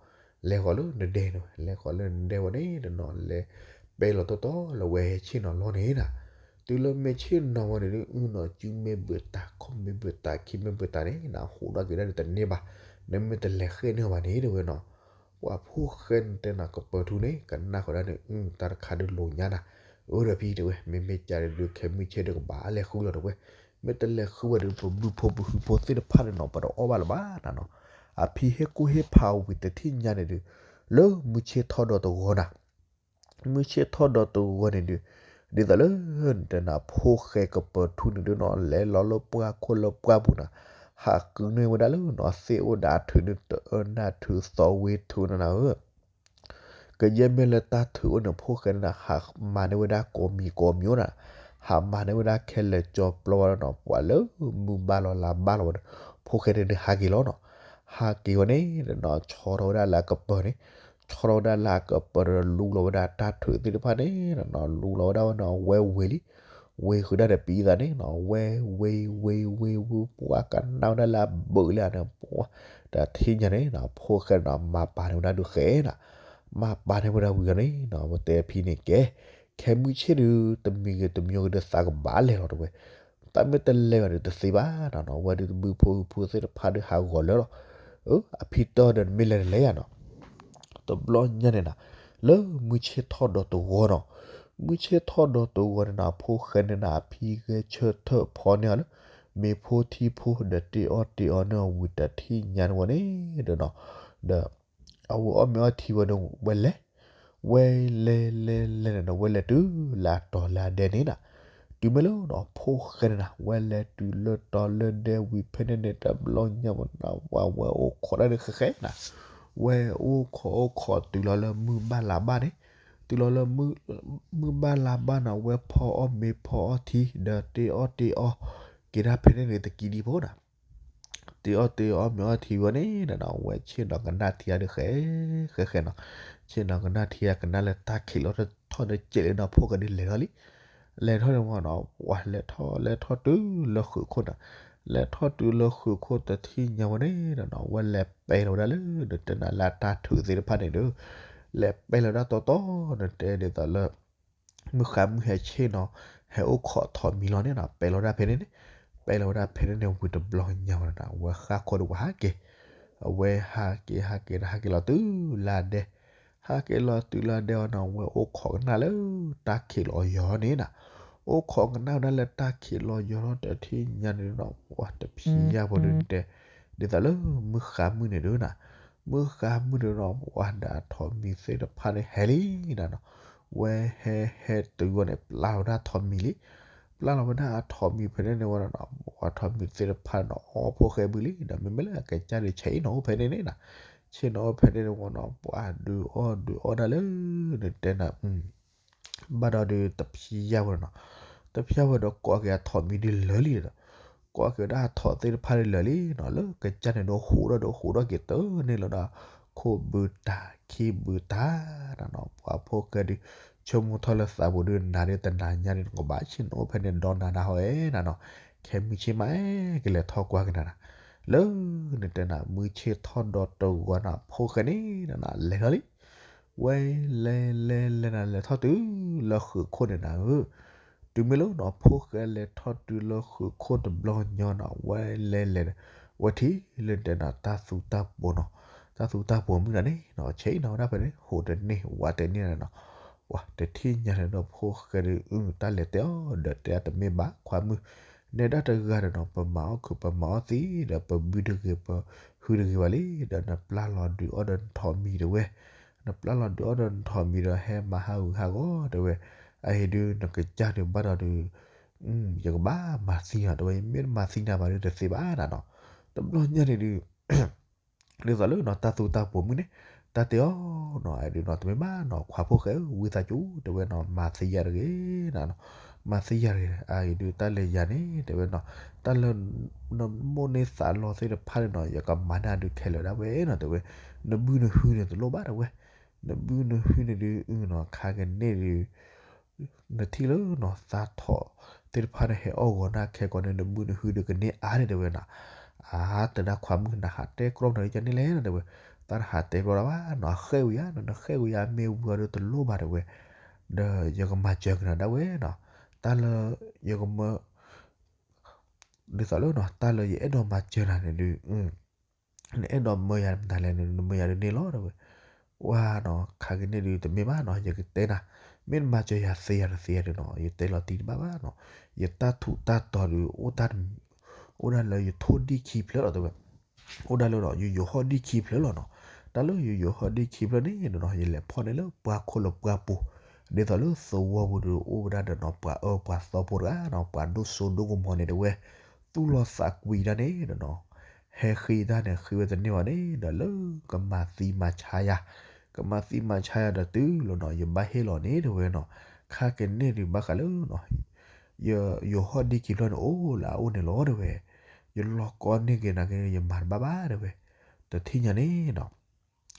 လဲၤဃီၤလၢနဒဲန့ၣ်ဝဲ လဲၤဃီၤလၢနဒဲဝဲန့ၣ်ဒီးနီၤ လဲၤပဲလီၤတီတီလၢဝဲဟဲဆ့ၣ်နီၤလီၤန့ၣ်နၤ တုၤလၢမ့ၢ်ဆ့ၣ်နီၤဝဲန့ၣ်ဒုး အုနီၤ စုမ့ၢ်ဘၢးတၢ် ခီၣ်မ့ၢ်ဘၢးတၢ် ခံမ့ၢ်ဘၢးတၢ်န့ၣ် နဟူးထီၣ်က့ၤဒၣ်ဒီးတန့ၢ်ဘၣ် နမ့ၢ်တလဲၤဃ့ၢ်န့ၢ်ဘၣ်န့ၣ်တဲဝဲနီၤ ပှၤဖိၣ်ဃဲနတဲနၤကပၢၤထူန့ၣ် ကနၣ်ဃီၤဒၣ်န့ၣ် အု တၢ်တခါဒုးလိာ်ညါနၤ အၢဒီးဖံတဲဝဲ မ့မ့ၢ်ကန့ၣ်ဒုး ခဲမုၢ်ဆ့ၣ်ဒုးကဘၣ်လဲၤဃုလီၤတဲဝဲ မ့ၢ်တလဲၤဃုဘၣ်ဒုး ပဘုဖိပဟုဖိသ့ၣ်တဖၣ်န့ၣ်နီၤ ပတအီၣ်ဘၣ်လၢၤဘၣ်နၤနီၤ အဖံဟ့ၣ်ကူၣ်ဟ့ၣ်ဖးဝံၤတထံၣ်ညါန့ၣ်ဒုး လၢမုၢ်ဆ့ၣ်ထီၣ်ဒီးတဂီၤနၤ မုၢ်ဆ့ၣ်ထီၣ်ဒီးတဂီၤန့ၣ်ဒုး ဒ်သိးလၢ နတဲနၤ ဖိၣ်ဃဲကပၢၤထူန့ၣ်ဒုးနီၤ လဲၤလီၤလၢပှၢ်ခိၣ်လၢပှၢ်ပူၤနၤ, ဟးဃုန့ၢ်ဝဲဒၣ်လၢနီၤ သ့ၣ်အိၣ်ဒီးအထုးန့ၢ်တအၢနၢ်ထုးသီဝ့ထုးနၤဧၢ ကယဲၢ်မ့ၢ်လၢတၢ်ထုးအိၣ်န့ၣ် ဖိၣ်ဃဲန့ၣ်နၤ ဟးမၤန့ၢ်ဝဲဒၣ်ကိးမံၤကိးမံၤအိၣ်နၤ, ဟးမၤန့ၢ်ဝဲဒၣ်ခဲလၢာ်ကၠီပျီဝဲဒၣ်နီၤ ပှၤလၢမုၢ်ဘၣ်လီၤလါဘၣ်လီၤဝဲဒီး ဖိၣ်ဃဲန့ၣ်ဒုးဟးက့ၤလီၤနီၤ, ဟးက့ၤဝဲန့ၣ်ဒီးနီၤ ဆီထီၣ်ဝဲဒၣ်လၢအကပၢၤန့ၣ်, ဆီထီၣ်ဝဲဒၣ်လၢအကပၢၤဒီးလူလီၤဝဲဒၣ်တၢ်ထုးသ့ၣ်တဖၣ်န့ၣ်နီၤ လူလီၤဝဲဒၣ်ဝဲနီၤ ဝဲဝ့ၤလံ ဝ့ၤဃုာ်ဒၣ်ဒီးပံသးန့ၣ်နီၤ ဝဲဝ့ၤဝ့ၤဝ့ၤဝ့ၤ ပှၤကနၣ်ဝဲဒၣ်လၢအဘၢၣ်လံဧါန့ၣ် ပှၤ တထံၣ်ညါန့ၣ်နီၤ ဖိၣ်ဃဲန့ၣ်နီၤ မၤပာ်န့ၢ်ဝဲဒၣ်ဒုးဃဲနၤ, မၤပာ်န့ၢ်ဝဲဒၣ်ဝံၤအီၤန့ၣ်နီၤ ဝဲတဲဖံန့ၣ်ကဲ, ခဲမုၢ်ဆ့ၣ်ဒုး တမံၤဂ့ၤတမံၤဂ့ၤဒီးသးကဘၣ်လဲၤလီၤတဲဝဲ, တၢ်မ့ၢ်တလဲၤဘၣ်ဒီးတသ့ဘၣ်နီၤ ဝဲဒုးတဘုဖိဖုသ့ၣ်တဖၣ်ဒုးဟးဂီၤလၢာ်လီၤ, အဖံတီဒီးနမ့ၢ်လဲၤတလဲၤယၤနီၤ တဘျီညါန့ၣ်နၤ, လၢမုၢ်ဆ့ၣ်ထီၣ်ဒီးတဂီၤနီၤ, မုၢ်ဆ့ၣ်ထီၣ်ဒီးတဂီၤန့ၣ်နၤ ဖိၣ်ဃဲန့ၣ်နၤ အဖံဂဲၤဆၢထၢၣ်ဖီန့ၢ်အီၤလၢ မ့ၤဖိထံဖိ ဒီးတ့အီၣ်တ့အီန့ၢ်အီၤဝံၤတထံၣ်ညါန့ၣ်ဝဲန့ၣ်ဒီးနီၤ, ဒီး အဝဲအီၣ်မ့ၤအီထံဝဲဒီးဝဲလဲၤ, ဝဲလဲၤလဲၤလဲၤန့ၣ်ဒီး ဝဲလဲၤတုၤလၢအတီၤလၢအဒဲန့ၣ်နၤ, တုၤမ့ၢ်လၢနီၤ ဖိၣ်ဃဲန့ၣ်နၤ ဝဲလဲၤတုၤလၢတီၤလၢဒဲဝံၤဖဲန့ၣ်န့ၣ် တဘျီညါမ့ၢ်နၤ ဝဲအိၣ်ခိးတၢ်ဒုးဃဲဃဲနၤ, ဝဲအိၣ်ခိးအိၣ်ခိးတုၤလီၤလၢမုၢ်ဘၣ်လါဘၣ်န့ၣ်, တုၤလီၤလၢ မုၢ်ဘၣ်လါဘၣ်န့ၣ် ဝဲဖီအီၣ်မ့ၤဖီအီထံ ဒီးတ့အီၣ်တ့အီ က့ၤဒၣ်ဖဲန့ၣ်န့ၣ် တကံဒံဖိနၤ တ့အီၣ်တ့အီမ့ၤအီထံဝဲန့ၣ်ဒီးနီၤ ဝဲဆ့ၣ်နီၤကနၣ်ထံအဒုးဃဲ ဃဲဃဲနီၤ, ဆ့ၣ်နီၤကနၣ်ထံအကနၣ်လၢတၢ်ခံးလီၤထီၣ်တစဲးလံနီၤ ဖိၣ်ဃဲဒုးလဲၤထီၣ်လံ, လဲၤထီၣ်န့ၣ်မ့ၢ်နီၤ ပှၤလဲၤထီၣ်လဲၤထီၣ်တုၤလၢဃုးခိၣ်နၤ, လဲၤထီၣ်တုၤလၢဃုးခိၣ်တထံၣ်ညါဝဲန့ၣ်ဒီးနီၤ ဝဲလဲၤပဲလီၤဝဲဒၣ်လၢ နတဲနၤလၢအတၢ်ထုးသ့ၣ်တဖၣ်န့ၣ်ဒီး လဲၤပဲလီၤဒၣ်တီတီ နတဲဒ်သိးလၢ မုၢ်ဃါမုၢ်ဟဲဆ့ၣ်နီၤ ဟဲအိၣ်ခိးထိးမံၤလီၤန့ၣ်နီၤ ပဲလီၤဝဲဒၣ်ဖဲန့ၣ်န့ၣ်, ပဲလီၤဝဲဒၣ်ဖဲန့ၣ်န့ၣ် ဝံၤတဘျီညါဝဲဒီး အဝဲဃၣ်ခိၣ်ဒီးပှၤဟးက့ၤ, အဝဲဟးက့ၤဟးက့ၤဒီးဟးက့ၤလီၤတုၤလၢဒဲ, ဟးက့ၤလီၤတုၤလၢဒဲအီၤနီၤ အဝဲအိၣ်ခိးကနၣ်လၢတၢ်ခံးလီၤယီၤန့ၣ်နၤ, အိၣ်ခိးကနၣ်ဝဲဒၣ်လၢတၢ်ခံးလီၤယီၤထီၣ်တထံၣ်ညါန့ၣ်ဒီး ပှၤတဖံးယၢ်ဖိဒုးတဲ, ဒ်သိးလၢမုၢ်ဃါမုၢ်န့ၣ်ဒုးနၤ, မုၢ်ဃါမုၢ်န့ၣ်ဒီး ပှၤဒီးအထိးမံၤသ့ၣ်တဖၣ်န့ၣ်ဟဲလံနၤနီၤ, ဝဲဟဲဟဲတုၤဝဲန့ၣ် ပျၢ်လီၤဝဲဒၣ်ထိးမံၤလံ, ပျၢ်လီၤဝဲဒၣ်အထိးမံၤဖဲန့ၣ်န့ၣ်ဝဲဒီးနီၤ ပှၤထိးမံၤသ့ၣ်တဖၣ်န့ၣ် အီၣ်ဖိၣ်ဃဲဘုလံဒီး မ့မ့ၢ်လၢအကစၢ်ဒုးဆဲးအံၤနီၤ အိၣ်ဖဲန့ၣ်န့ၣ်နၤ, ဆ့ၣ်နီၤအိၣ်ဖဲန့ၣ်န့ၣ်ဝဲနီၤ ပှၤဒုးအီၣ်ဒုးအီဒၣ်လၢ နတဲနၤ ဘၣ်ဒီးဒုးတဖံးယၢ်ဝဲဒီးနီၤ, တဖံးယၢ်ဝဲဒီးကိးက့ၤအထိးမံၤဒုးလၢာ်လံဒီး, ကိးက့ၤဝဲဒၣ်အထိးသ့ၣ်တဖၣ်ဒုးလၢာ်လံနီၤ, လၢကစၢ်န့ၣ်ဒီးဟူးထီၣ်ဒီးဟူးထီၣ်က့ၤတန့ၢ်လၢၤဒီး ခိၣ်ဘုတၤခံဘုတၤနၤနီၤ, ပှၤဖိၣ်ဃဲဒုး ဆိကမိၣ်ထီၣ်လၢသးပူၤဒုးနၤဒုးတနၤညါဒုးနကဘၣ်ဆ့ၣ်နီၤအိၣ်ဖဲန့ၣ်ဒီးနၤဒၣ်ဟီအဲၣ်နၤနီၤ, ခဲမုၢ်ဆ့ၣ်မးအဲၣ်ကလဲၤထီၣ်ကွၢ်က့ၤနၤနၤ, လၢနတဲနၤ မုၢ်ဆ့ၣ်ထီၣ်ဒီးတဂီၤနၤ ဖိၣ်ဃဲန့ၣ်နၤ လဲၤထီၣ်လံ ဝဲလဲၤလဲၤလဲၤနၤ လဲၤထီၣ်တုၤလၢဃုးခိၣ်န့ၣ်နၤဧၢ, တုၤမ့ၢ်လၢနီၤ ဖိၣ်ဃဲလဲၤထီၣ်တုၤလၢဃုးခိၣ်တဘျီညါနီၤ ဝဲလဲၤလဲၤ ဝဲထံၣ်လၢတဲနၤ တၢ်သူတၢ်ပိာ်နီၤ, တၢ်သူတၢ်ပိာ်မုၢ်နၤန့ၣ်နီၤ ဆဲးနီၤဝဲဒၣ်ဖဲန့ၣ် ဟူးတန့ၢ်ဝးတန့ၢ်နၤနီၤ, ပှၤတထံၣ်ညါန့ၣ်ဒီးဖိၣ်ဃဲဒုး အုၣ်တၢ်လဲၤတဲအီၤဒီးတဲအတမ့ၢ်ဘၣ်ခွါမုၣ်, နဲဒၣ်တဂၤဒီးနီၤ ပမၤအီၣ်ခုးပမၤအီၣ်သံဒီး ပဘုတဂ့ၤပဟုတဂ့ၤဘၣ်လံ, ဒီးနပျၢ်လီၤဒုးအီၣ်ဒီးနထိးမံၤတဲဝဲ, နပျၢ်လီၤဒုးအီၣ်ဒီးနထိးမံၤဒီး ဟဲမၤဟးဂူာ်ဟးဂီၤတဲဝဲ, အအံၤဒုးနကစၢ်ဒုးဘၣ်ဒီးဒုး ယကဘၣ်မၤသံနၤတဲဝဲ, မ့ၢ်တမၤသံနၤဘၣ်ဒုးတသ့ဘၣ်နၤနီၤ, တဘျီညါန့ၣ်ဒုး ဒ်သိးလၢနီၤ တၢ်သူတၢ်ပိာ်မုၢ်န့ၣ် တၢ်တဲအီၤနီၤ အဒုးနီၤ တမ့ၢ်ဘၣ်နီၤ ခွါဖိၣ်ဃဲဧၢ ဝံသးစူၤ တဲဝဲနီၤ မၤသံယၤတဂ့ၤနၤနီၤ, မၤသံယၤတဂ့ၤ အအံၤဒုးတၢ်လၢယၤန့ၣ် တဲဝဲနီၤ တၢ်လၢ နမိၣ်န့ၢ်သးလီသ့ၣ်တဖၣ်န့ၣ်နီၤ ယကမၤန့ၢ်ဒုးခဲလၢာ်ဒၣ်ဝဲနီၤ တဲဝဲ, နဘုနဟုန့ၣ်တလိၣ်ဘၣ်တဲဝဲ, နဘုနဟုန့ၣ်ဒုး အုနီၤ ခါကန့ၢ်ဒုး နထံၣ်လၢနီၤ သးထီၣ်သ့ၣ်တဖၣ်န့ၣ် ဟဲအီၣ်ဂီၤနၤခဲကိာ်န့ၣ် နဘုနဟုဒုးကန့ၢ်အါန့ၣ်တဲဝဲနီၤ, အါ တဲဒၣ်ခွါမုၣ် နဟးတဲကြီနၤဒ်ကန့ၣ်လဲၣ်နီၤ တဲဝဲ, တၢ်နဟးတဲကြီဒၣ်ဘၣ်နီၤ ဃဲၣ်ဝံၤယါနီၤ နဃဲၣ်ဝံၤယါ မ့ၢ်ဝံၤအီၤဒုးတလိၣ်ဘၣ်တဲဝဲ, ဒီးယကမၤစၢၤက့ၤနၤဒၣ်ဝဲနီၤ, တၢ်လၢ ယကမၢ ဒ်သိးလၢနီၤ တၢ်လၢယအဲၣ်ဒိးမၤစၢၤနၤန့ၣ်ဒုး နအဲၣ်ဒိးမၢယၤမတၤလဲၣ်န့ၣ် နမၢယၤဒုးန့ၢ်လီၤတဲဝဲ, ဝါနီၤ ခါကန့ၣ်ဒုးတမ့ၢ်ဘၣ်နီၤ ယကတဲနၤ, မ့ၢ်နမၤစၢၤယၤသ့ယၤတသ့ယၤဒုးနီၤ ယတဲလီၤတံၢ်တဘၣ်ဘၣ်နီၤ, ယတၢ်ထူးတၢ်တီၤဒုး အိၣ်ဒၣ်လၢယထိၣ်ဒံၣ်ခံဖျၢၣ်လီၤတဲဝဲ, အိၣ်ဒၣ်လၢနီၤ ယယိၤဟီၣ်ဒံၣ်ခံဖျၢၣ်လီၤနီၤ, တၢ်လၢယယိၤဟီၣ်ဒံၣ်ခံဖျၢၣ်န့ၣ်နီၤ ယလဲၤဖီၣ်န့ၢ်လၢပှၢ်ခိၣ်လၢပှၢ်ပူၤ, ဒ်သိးလၢသဝီပူၤဒီးအိၣ်ဝဲဒၣ်ဒီးနီၤ ပှၤအၢပှၤသီဖိတဂၤနီၤ ပှၤဒိၣ်စိဒိၣ်ကမီၤန့ၣ်တဲဝဲ, သူၣ်လီၤသးကွံတၢ်န့ၣ်ဒီးနီၤ, ဟဲဃ့တၢ်န့ၣ် ဃ့ဝဲတန့ၢ်ဘၣ်န့ၣ်ဒီး လၢကမၤသံမၤဆါယၤ, ကမၤသံမၤဆါယၤဒီးတုၤလီၤနီၤ ယဘၣ်ဟ့ၣ်လီၤန့ၣ်တဲဝဲနီၤ, ခါကန့ၣ်ဒုးဘၣ်ဃးလၢနီၤ ယဟီၣ်ဒံက့ၤဖျၢၣ်န့ၣ်အိၣ်လၢအအိၣ်န့ၣ်လီၤတဲဝဲ, ယလီၤကီန့ၢ်က့ၤနၤက့ၤ ယမၤတဘၣ်ဘၣ်တဲဝဲ, တထံၣ်ညါန့ၣ်နီၤ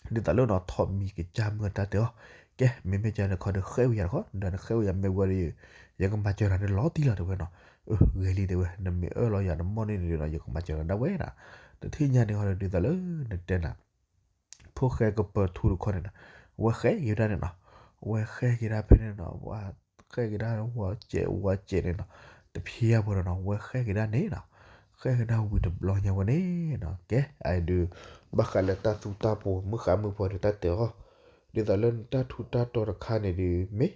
ဒ်သိးလၢနီၤ ထီၣ်မံၤကစၢ်မုၣ်အတၢ်တဲအီၤ, ကဲ မ့မ့ၢ်ကန့ၣ်ခီဒီး ဃဲဝဲယၤတခီ ဒီးနဃဲဝဲယၤမ့ၢ်ဝဲဒီး ယကမၤစၢၤနၤန့ၣ်လီၤတံၢ်လီၤတဲဝဲနီၤ, အၢ ဂ့ၤလံတဲဝဲ နမ့ၢ်အၢၣ်လီၤယၤနမီၢ်န့ၣ်န့ၣ်ဒီးနီၤ ယကမၤစၢၤနၤဒၣ်ဝဲနီၤ, တထံၣ်ညါန့ၣ်ခီဒီး ဒ်သိးလၢနတဲနၤ ဖိၣ်ဃဲကပၢၤထူတခီန့ၣ်နီၤ, ဝဲဃဲက့ၤဝဲဒၣ်န့ၣ်နီၤ, ဝဲဃဲက့ၤဒၣ်ဖဲန့ၣ်နီၤ, ဝဲဃဲက့ၤဒၣ်ဝဲစဲးဝဲစဲးန့ၣ်နီၤ, တဖျဲဖိဒီးနီၤ ဝဲဃဲက့ၤဒၣ်န့ၣ်နီၤ, ဃဲက့ၤဒၣ်ဝံၤတဘျီညါဝဲန့ၣ်နီၤ, ကဲ အဒုး ဘၣ်ဃးလၢတၢ်သူတၢ်ပှီၤ မုၢ်ဃါမုၢ်ဖီဒီးတၢ်တဲအီၤ, ဒ်သိးလၢနတၢ်ထူးတၢ်တီၤတခါန့ၣ်ဒုး မ့ၢ်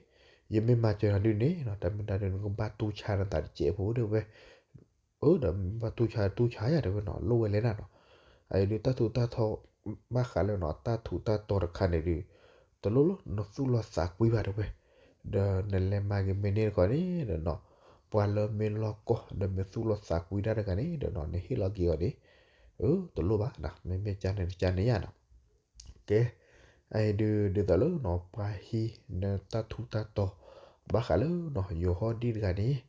ယမ့ၢ်မၤစၢၤနၤဒုးန့ၣ်နီၤ တၢ်မ့ၢ်တၢ်ဒုး နကဘၣ်တူၢ်ဆါနသးတစဲးဖိတဲဝဲ အၢ ဒီးဘၣ်တူၢ်ဆါတူၢ်ဆါယၤတဲဝဲနီၤ လိၣ်ဝဲလဲၣ်နၤနီၤ, အဒုးတၢ်ထူးတၢ်တီၤ ဘၣ်ဃးလၢနီၤ တၢ်ထူးတၢ်တီၤတခါန့ၣ်ဒုး တလိၣ်လၢနသူၣ်လီၤသးကွံဘၣ်တဲဝဲ, ဒီးနလဲၤမၤက့ၤမ့ၢ်န့ၣ်တခီန့ၣ်ဒီးနီၤ, ပှၤလၢမ့ၢ်လီၢ်ကီၢ်ဒီးမ့ၢ်သူၣ်လီၤသးကွံတၢ်တဂၤန့ၣ်ဒီးနီၤ နဟ့ၣ်လီၤက့ၤအီၤန့ၣ်, အၢ တလိၣ်ဘၣ်နီၤ မ့မ့ၢ်ကန့ၣ်တကန့ၣ်ယၤနီၤ ကဲ အအံၤဒုး ဒ်သိးလၢနီၤ ပှၤဟံး နတၢ်ထူးတၢ်တီၤ ဘၣ်ဃးလၢနီၤ ယိၤဟီၣ်ဒံၣ်တဂၤန့ၣ်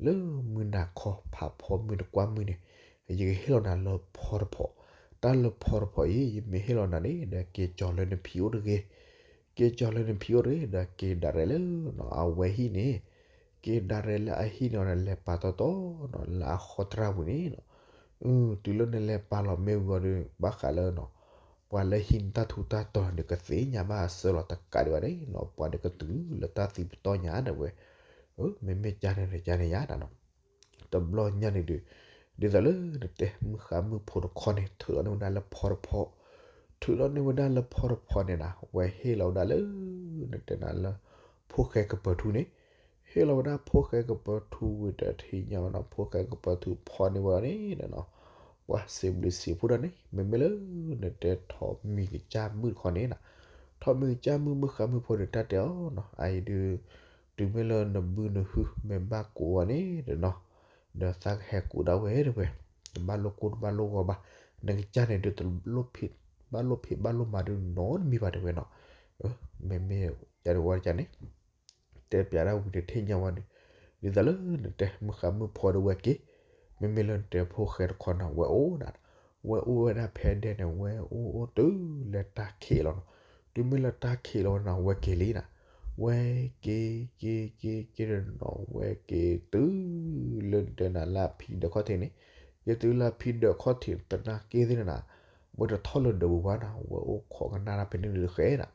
လၢမုၢ်နၤခီ ဖးဖီမုၢ်နကွၢ်မုၢ်န့ၣ် ယကဟ့ၣ်လီၤနၤလၢဖီတဖီ, တၢ်လၢဖီတဖီအံၤ ယမ့ၢ်ဟ့ၣ်လီၤနၤန့ၣ် ဒီးက့ၤကၠီၤလၢနဖံအိၣ်တဂ့ၤ, က့ၤကၠီၤလၢနဖံအိၣ်တဂ့ၤ ဒီးက့ၤဒၣ်ရဲၣ်လၢနီၤ အဝဲဟံၣ်န့ၣ်, က့ၤဒၣ်ရဲၣ်လၢအဟံၣ်န့ၣ် နလဲၤပာ်တီတီနီၤ လၢအဃီတြၢ်ပူၤန့ၣ်နီၤ, တုၤလၢနလဲၤပာ်လီၤမ့ၢ်ဝံၤအီၤဒီး ဘၣ်ဃးလၢနီၤ ပှၤလၢဟံးနတၢ်ထူးတၢ်တီၤန့ၣ် ကသ့ၣ်ညါဘၣ်အစၢလီၤတကးဒံးဘၣ်န့ၣ်နီၤ ပှၤဒီးကတုၤလၢတၢ်သံပတီၢ်ညါဒၣ်ဝဲ, မ့မ့ၢ်ကန့ၣ်တကန့ၣ်ယၤနီၤ တဘျီညါန့ၣ်ဒုး ဒ်သိးလၢနတဲမုၢ်ဃါမုၢ်ဖိတခီန့ၣ် ထုးလီၤန့ၢ်ဝဲဒၣ်လၢဖီတဖီ, ထုးလီၤန့ၢ်ဝဲဒၣ်လၢဖီတဖီန့ၣ်နီၤ ဝဲဟ့ၣ်လီၤဝဲဒၣ်လၢ နတဲနၤလၢ ဖိၣ်ဃဲကပၢၤထူန့ၣ်, ဟ့ၣ်လီၤဝဲဒၣ်ဖိၣ်ဃဲကပၢၤထူဝံၤဒီးတထံၣ်ညါဝဲနီၤ ဖိၣ်ဃဲကပၢၤထူဖီန့ၢ်ဝဲန့ၣ်နီၤ, ပှၤစံးဘျုးစံးဖှိၣ်ဒၣ်န့ၣ် မ့မ့ၢ်လၢ နတဲထီၣ်မံၤကစၢ်မုၣ်တခီန့ၣ်နီၤ, ထီၣ်မံၤကစၢ်မုၣ်မုၢ်ဃါမုၢ်ဖိဒီးတၢ်တဲအီၤနီၤ အအံၤဒုး တုၤမ့ၢ်လၢနဘုနဟုမ့ၢ်ဘၣ်ကိးအီၤန့ၣ်ဒီးနီၤ, ဒီးသးကဟဲကိးဒၣ်ဝဲတဝဲ, တဘၣ်လိၣ်ကိၢ်တဘၣ်လိၣ်ဂီၤဘၣ်, နကစၢ်န့ၣ်ဒုး တဘၣ်လိၣ်ဖံးဘၣ်လိၣ်မၤဒုးနီတမံၤဘၣ်တဝဲနီၤ, မ့မ့ၢ်ကန့ၣ်ဝဲန့ၣ် တဲပျးဒၣ်ဝံၤတထံၣ်ညါဝဲန့ၣ်, ဒ်သိးလၢနတဲမုၢ်ဃါမုၢ်ဖီဒီးဝဲက့ၤ, မ့မ့ၢ်လၢနတဲဖိၣ်ဃဲတခီနီၤ ဝဲအိၣ်ဒၣ်, ဝဲအိၣ်ဝဲဒၣ်ဖဲဒဲးန့ၣ် ဝဲအိၣ်အိၣ်တုၤလၢတၢ်ခံးလီၤနီၤ, တုၤမ့ၢ်လၢတၢ်ခံးလီၤဝဲနီၤ ဝဲက့ၤလံနီၤ, ဝဲက့ၤက့ၤက့ၤက့ၤဒီးနီၤ ဝဲက့ၤတုၤလၢနတဲနၤလၢအဖံဒၢးခီၣ်ထံးန့ၣ်, က့ၤတုၤလၢအဖံဒၢးခီၣ်ထံးတနာ်က့ၤသ့ၣ်န့ၣ်နီၤ, ဝဲတထီၣ်လၢဒၢးပူၤဘၣ်နီၤ ဝဲအိၣ်ခိးကနၣ်တၢ်ဖဲန့ၣ်ဒုးတဃဲနီၤ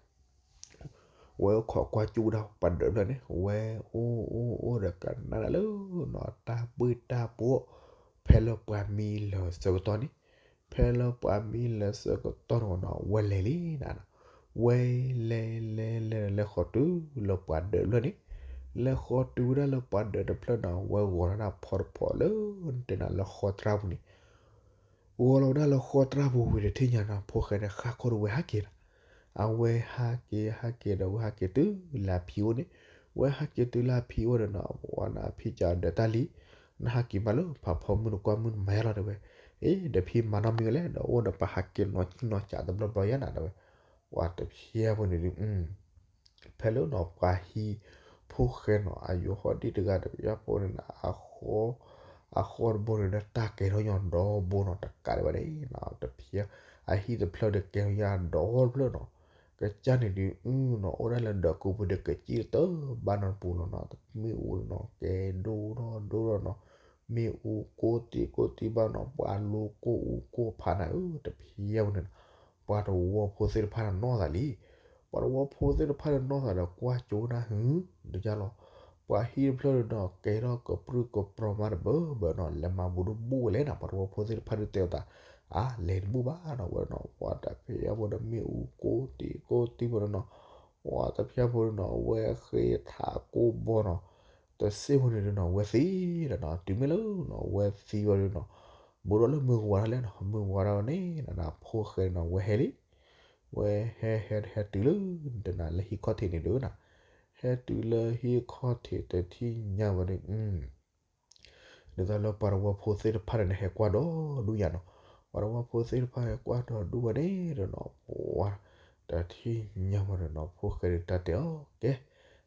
ဝဲအိၣ်ခိးကွၢ်ကၠူဒၣ်ပှၤဒၢးဖျၢၣ်န့ၣ် ဝဲအိၣ်အိၣ်အိၣ်ဒီးကနၣ်ဒၣ်လၢနီၤ တၢ်ဘှ့ၣ်တၢ်ဘှီၣ် ဖဲလၢပှၤမံလၢာ်ဆၢကတီၢ်န့ၣ်, ဖဲလၢပှၤမံလၢာ်ဆၢကတီၢ်န့ၣ်နီၤ ဝဲလဲၤလံနီၤ, ဝဲလဲၤလဲၤလဲၤလဲၤလဲၤဃီၤတုၤလၢပှၤဒၢးဖျၢၣ်န့ၣ်, လဲၤဃီၤတုၤဝဲဒၣ်လၢပှၤဒၢးတဖျၢၣ်နီၤ ဝဲဂီၤလီၤဒၣ်ဖီတဖီလၢ နတဲနၤလၢဃီတြၢ်ပူၤန့ၣ် ဂီၤလီၤဝဲဒၣ်လၢဃီတြၢ်ပူၤဝံၤတထံၣ်ညါနီၤ ဖိၣ်ဃဲန့ၣ်ဃၣ်ခိၣ်ဒီးဝဲဟးက့ၤနီၤ, အဝဲဟးက့ၤဟးက့ၤဒီးဝဲဟးက့ၤတုၤလၢအဖံအိၣ်န့ၣ်, ဝဲဟးက့ၤတုၤလၢအဖံအိၣ်ဒီးနီၤ ဝဲန့ၣ်အဖံကဒီးတၢ်လံ, နဟးက့ၤမးလၢဖးဖီမုၢ်နကွၢ်မုၢ်နမၤယါလီၤတဲဝဲ, အ့ ဒီးဖံမၤနီတမံၤဝဲလဲၣ် ဒီးအိၣ်ဒီးပဟးက့ၤနီၤဆံနီၤစးတဘျီဘျီယါနီၤတဲဝဲ, ပှၤတဖျဲဖိန့ၣ်ဒုး ဖဲလၢနီၤ ပှၤဟံးဖိၣ်ဃဲနီၤ အယိၤဟီၣ်ဒံၣ်တဂၤတဖျဲဖိန့ၣ်နီၤ အဃီတဘိန့ၣ်ဒီးတၢ်ကဲထီၣ်ညီဒီဘိနီၤ တကးဒံးဘၣ်န့ၣ်နီၤ တဖျဲ အဟံၣ်တဖျၢၣ်ဒီးကဲထီၣ်ညီဒီတဖျၢၣ်နီၤ ကစၢ်န့ၣ်ဒုးနီၤ အိၣ်ဒၣ်လၢဒၢးကိးပူၤဒီးကစံၣ်တတၢၢ်ဘၣ်နီတပူၤလီၤနီၤ မ့ၣ်အူနီၤ ကဲဒိၣ်ထီၣ်ဒိၣ်ထီၣ်နီၤ မ့ၣ်အူကိၢ်တံၢ်ကိၢ်တံၢ်ဘၣ်နီၤ ပှၤလိကိၢ်အူကိၢ်ဖးနၤဧၢ တဖျဲဖိန့ၣ်နီၤ ပှၤသဝီဖိသ့ၣ်တဖၣ်န့ၣ်နီၢ်သးလံ ပှၤသဝီဖိသ့ၣ်တဖၣ်န့ၣ်နီၢ်သးဒီးကွၢ်ကၠိနၢ်ဟု တယါလီၤ ပှၤဟံၣ်တဖျၢၣ်ဒီးနီၤ ကဲထီၣ်ကပြုၢ်ကပြီၤမးတဘၢဘၢနီၤ လဲၤမၤဘူးတဘူၣ်ဝဲလဲၣ်နီၤ ပှၤသဝီဖိသ့ၣ်တဖၣ်ဒုးတဲအသး အါ လဲၤတဘူၣ်ဘၣ်နီၤ ဝဲနီၤ ပှၤတဖျဲဖိဒီးမ့ၣ်အူကိၢ်တံၢ်ကိၢ်တံၢ်ဖိဒီးနီၤ ပှၤတဖျဲဖိဒီးနီၤ ဝဲဃ့ထးကိၢ်ဘီနီၤ တစ့ၢ်ဖိန့ၣ်ဒုးနီၤ ဝဲသံဒီးနီၤ တုၤမ့ၢ်လၢနီၤ ဝဲသံဝဲဒုးနီၤ ဘူးဒီးလၢမုၢ်ဝါထီၣ်လဲၣ်နီၤ မုၢ်ဝါထီၣ်န့ၣ်နီၤ ဖိၣ်ဃဲနီၤ ဝဲဟဲလံ ဝဲဟဲဟဲဟဲတုၤလၢ တနၤလၢဟံၣ်ခီၣ်ထံးန့ၣ်ဒုးနီၤ ဟဲတုၤလၢဟံၣ်ခီၣ်ထံးတထံၣ်ညါဝဲန့ၣ် ဒ်သိးလၢပှၤတဝၢဖိသ့ၣ်တဖၣ်န့ၣ် ဟဲကွၢ်ဒီးဒူၣ်ညါနီၤ. ပှၤတဝၢဖိသ့ၣ်တဖၣ်ဟဲကွၢ်ဒီးဒူၣ်ဝဲန့ၣ်ဒီးနီၤ ပှၤတထံၣ်ညါဝဲဒီးနီၤ ဖိၣ်ဃဲဒုးတၢ်တဲအီၤ ကဲ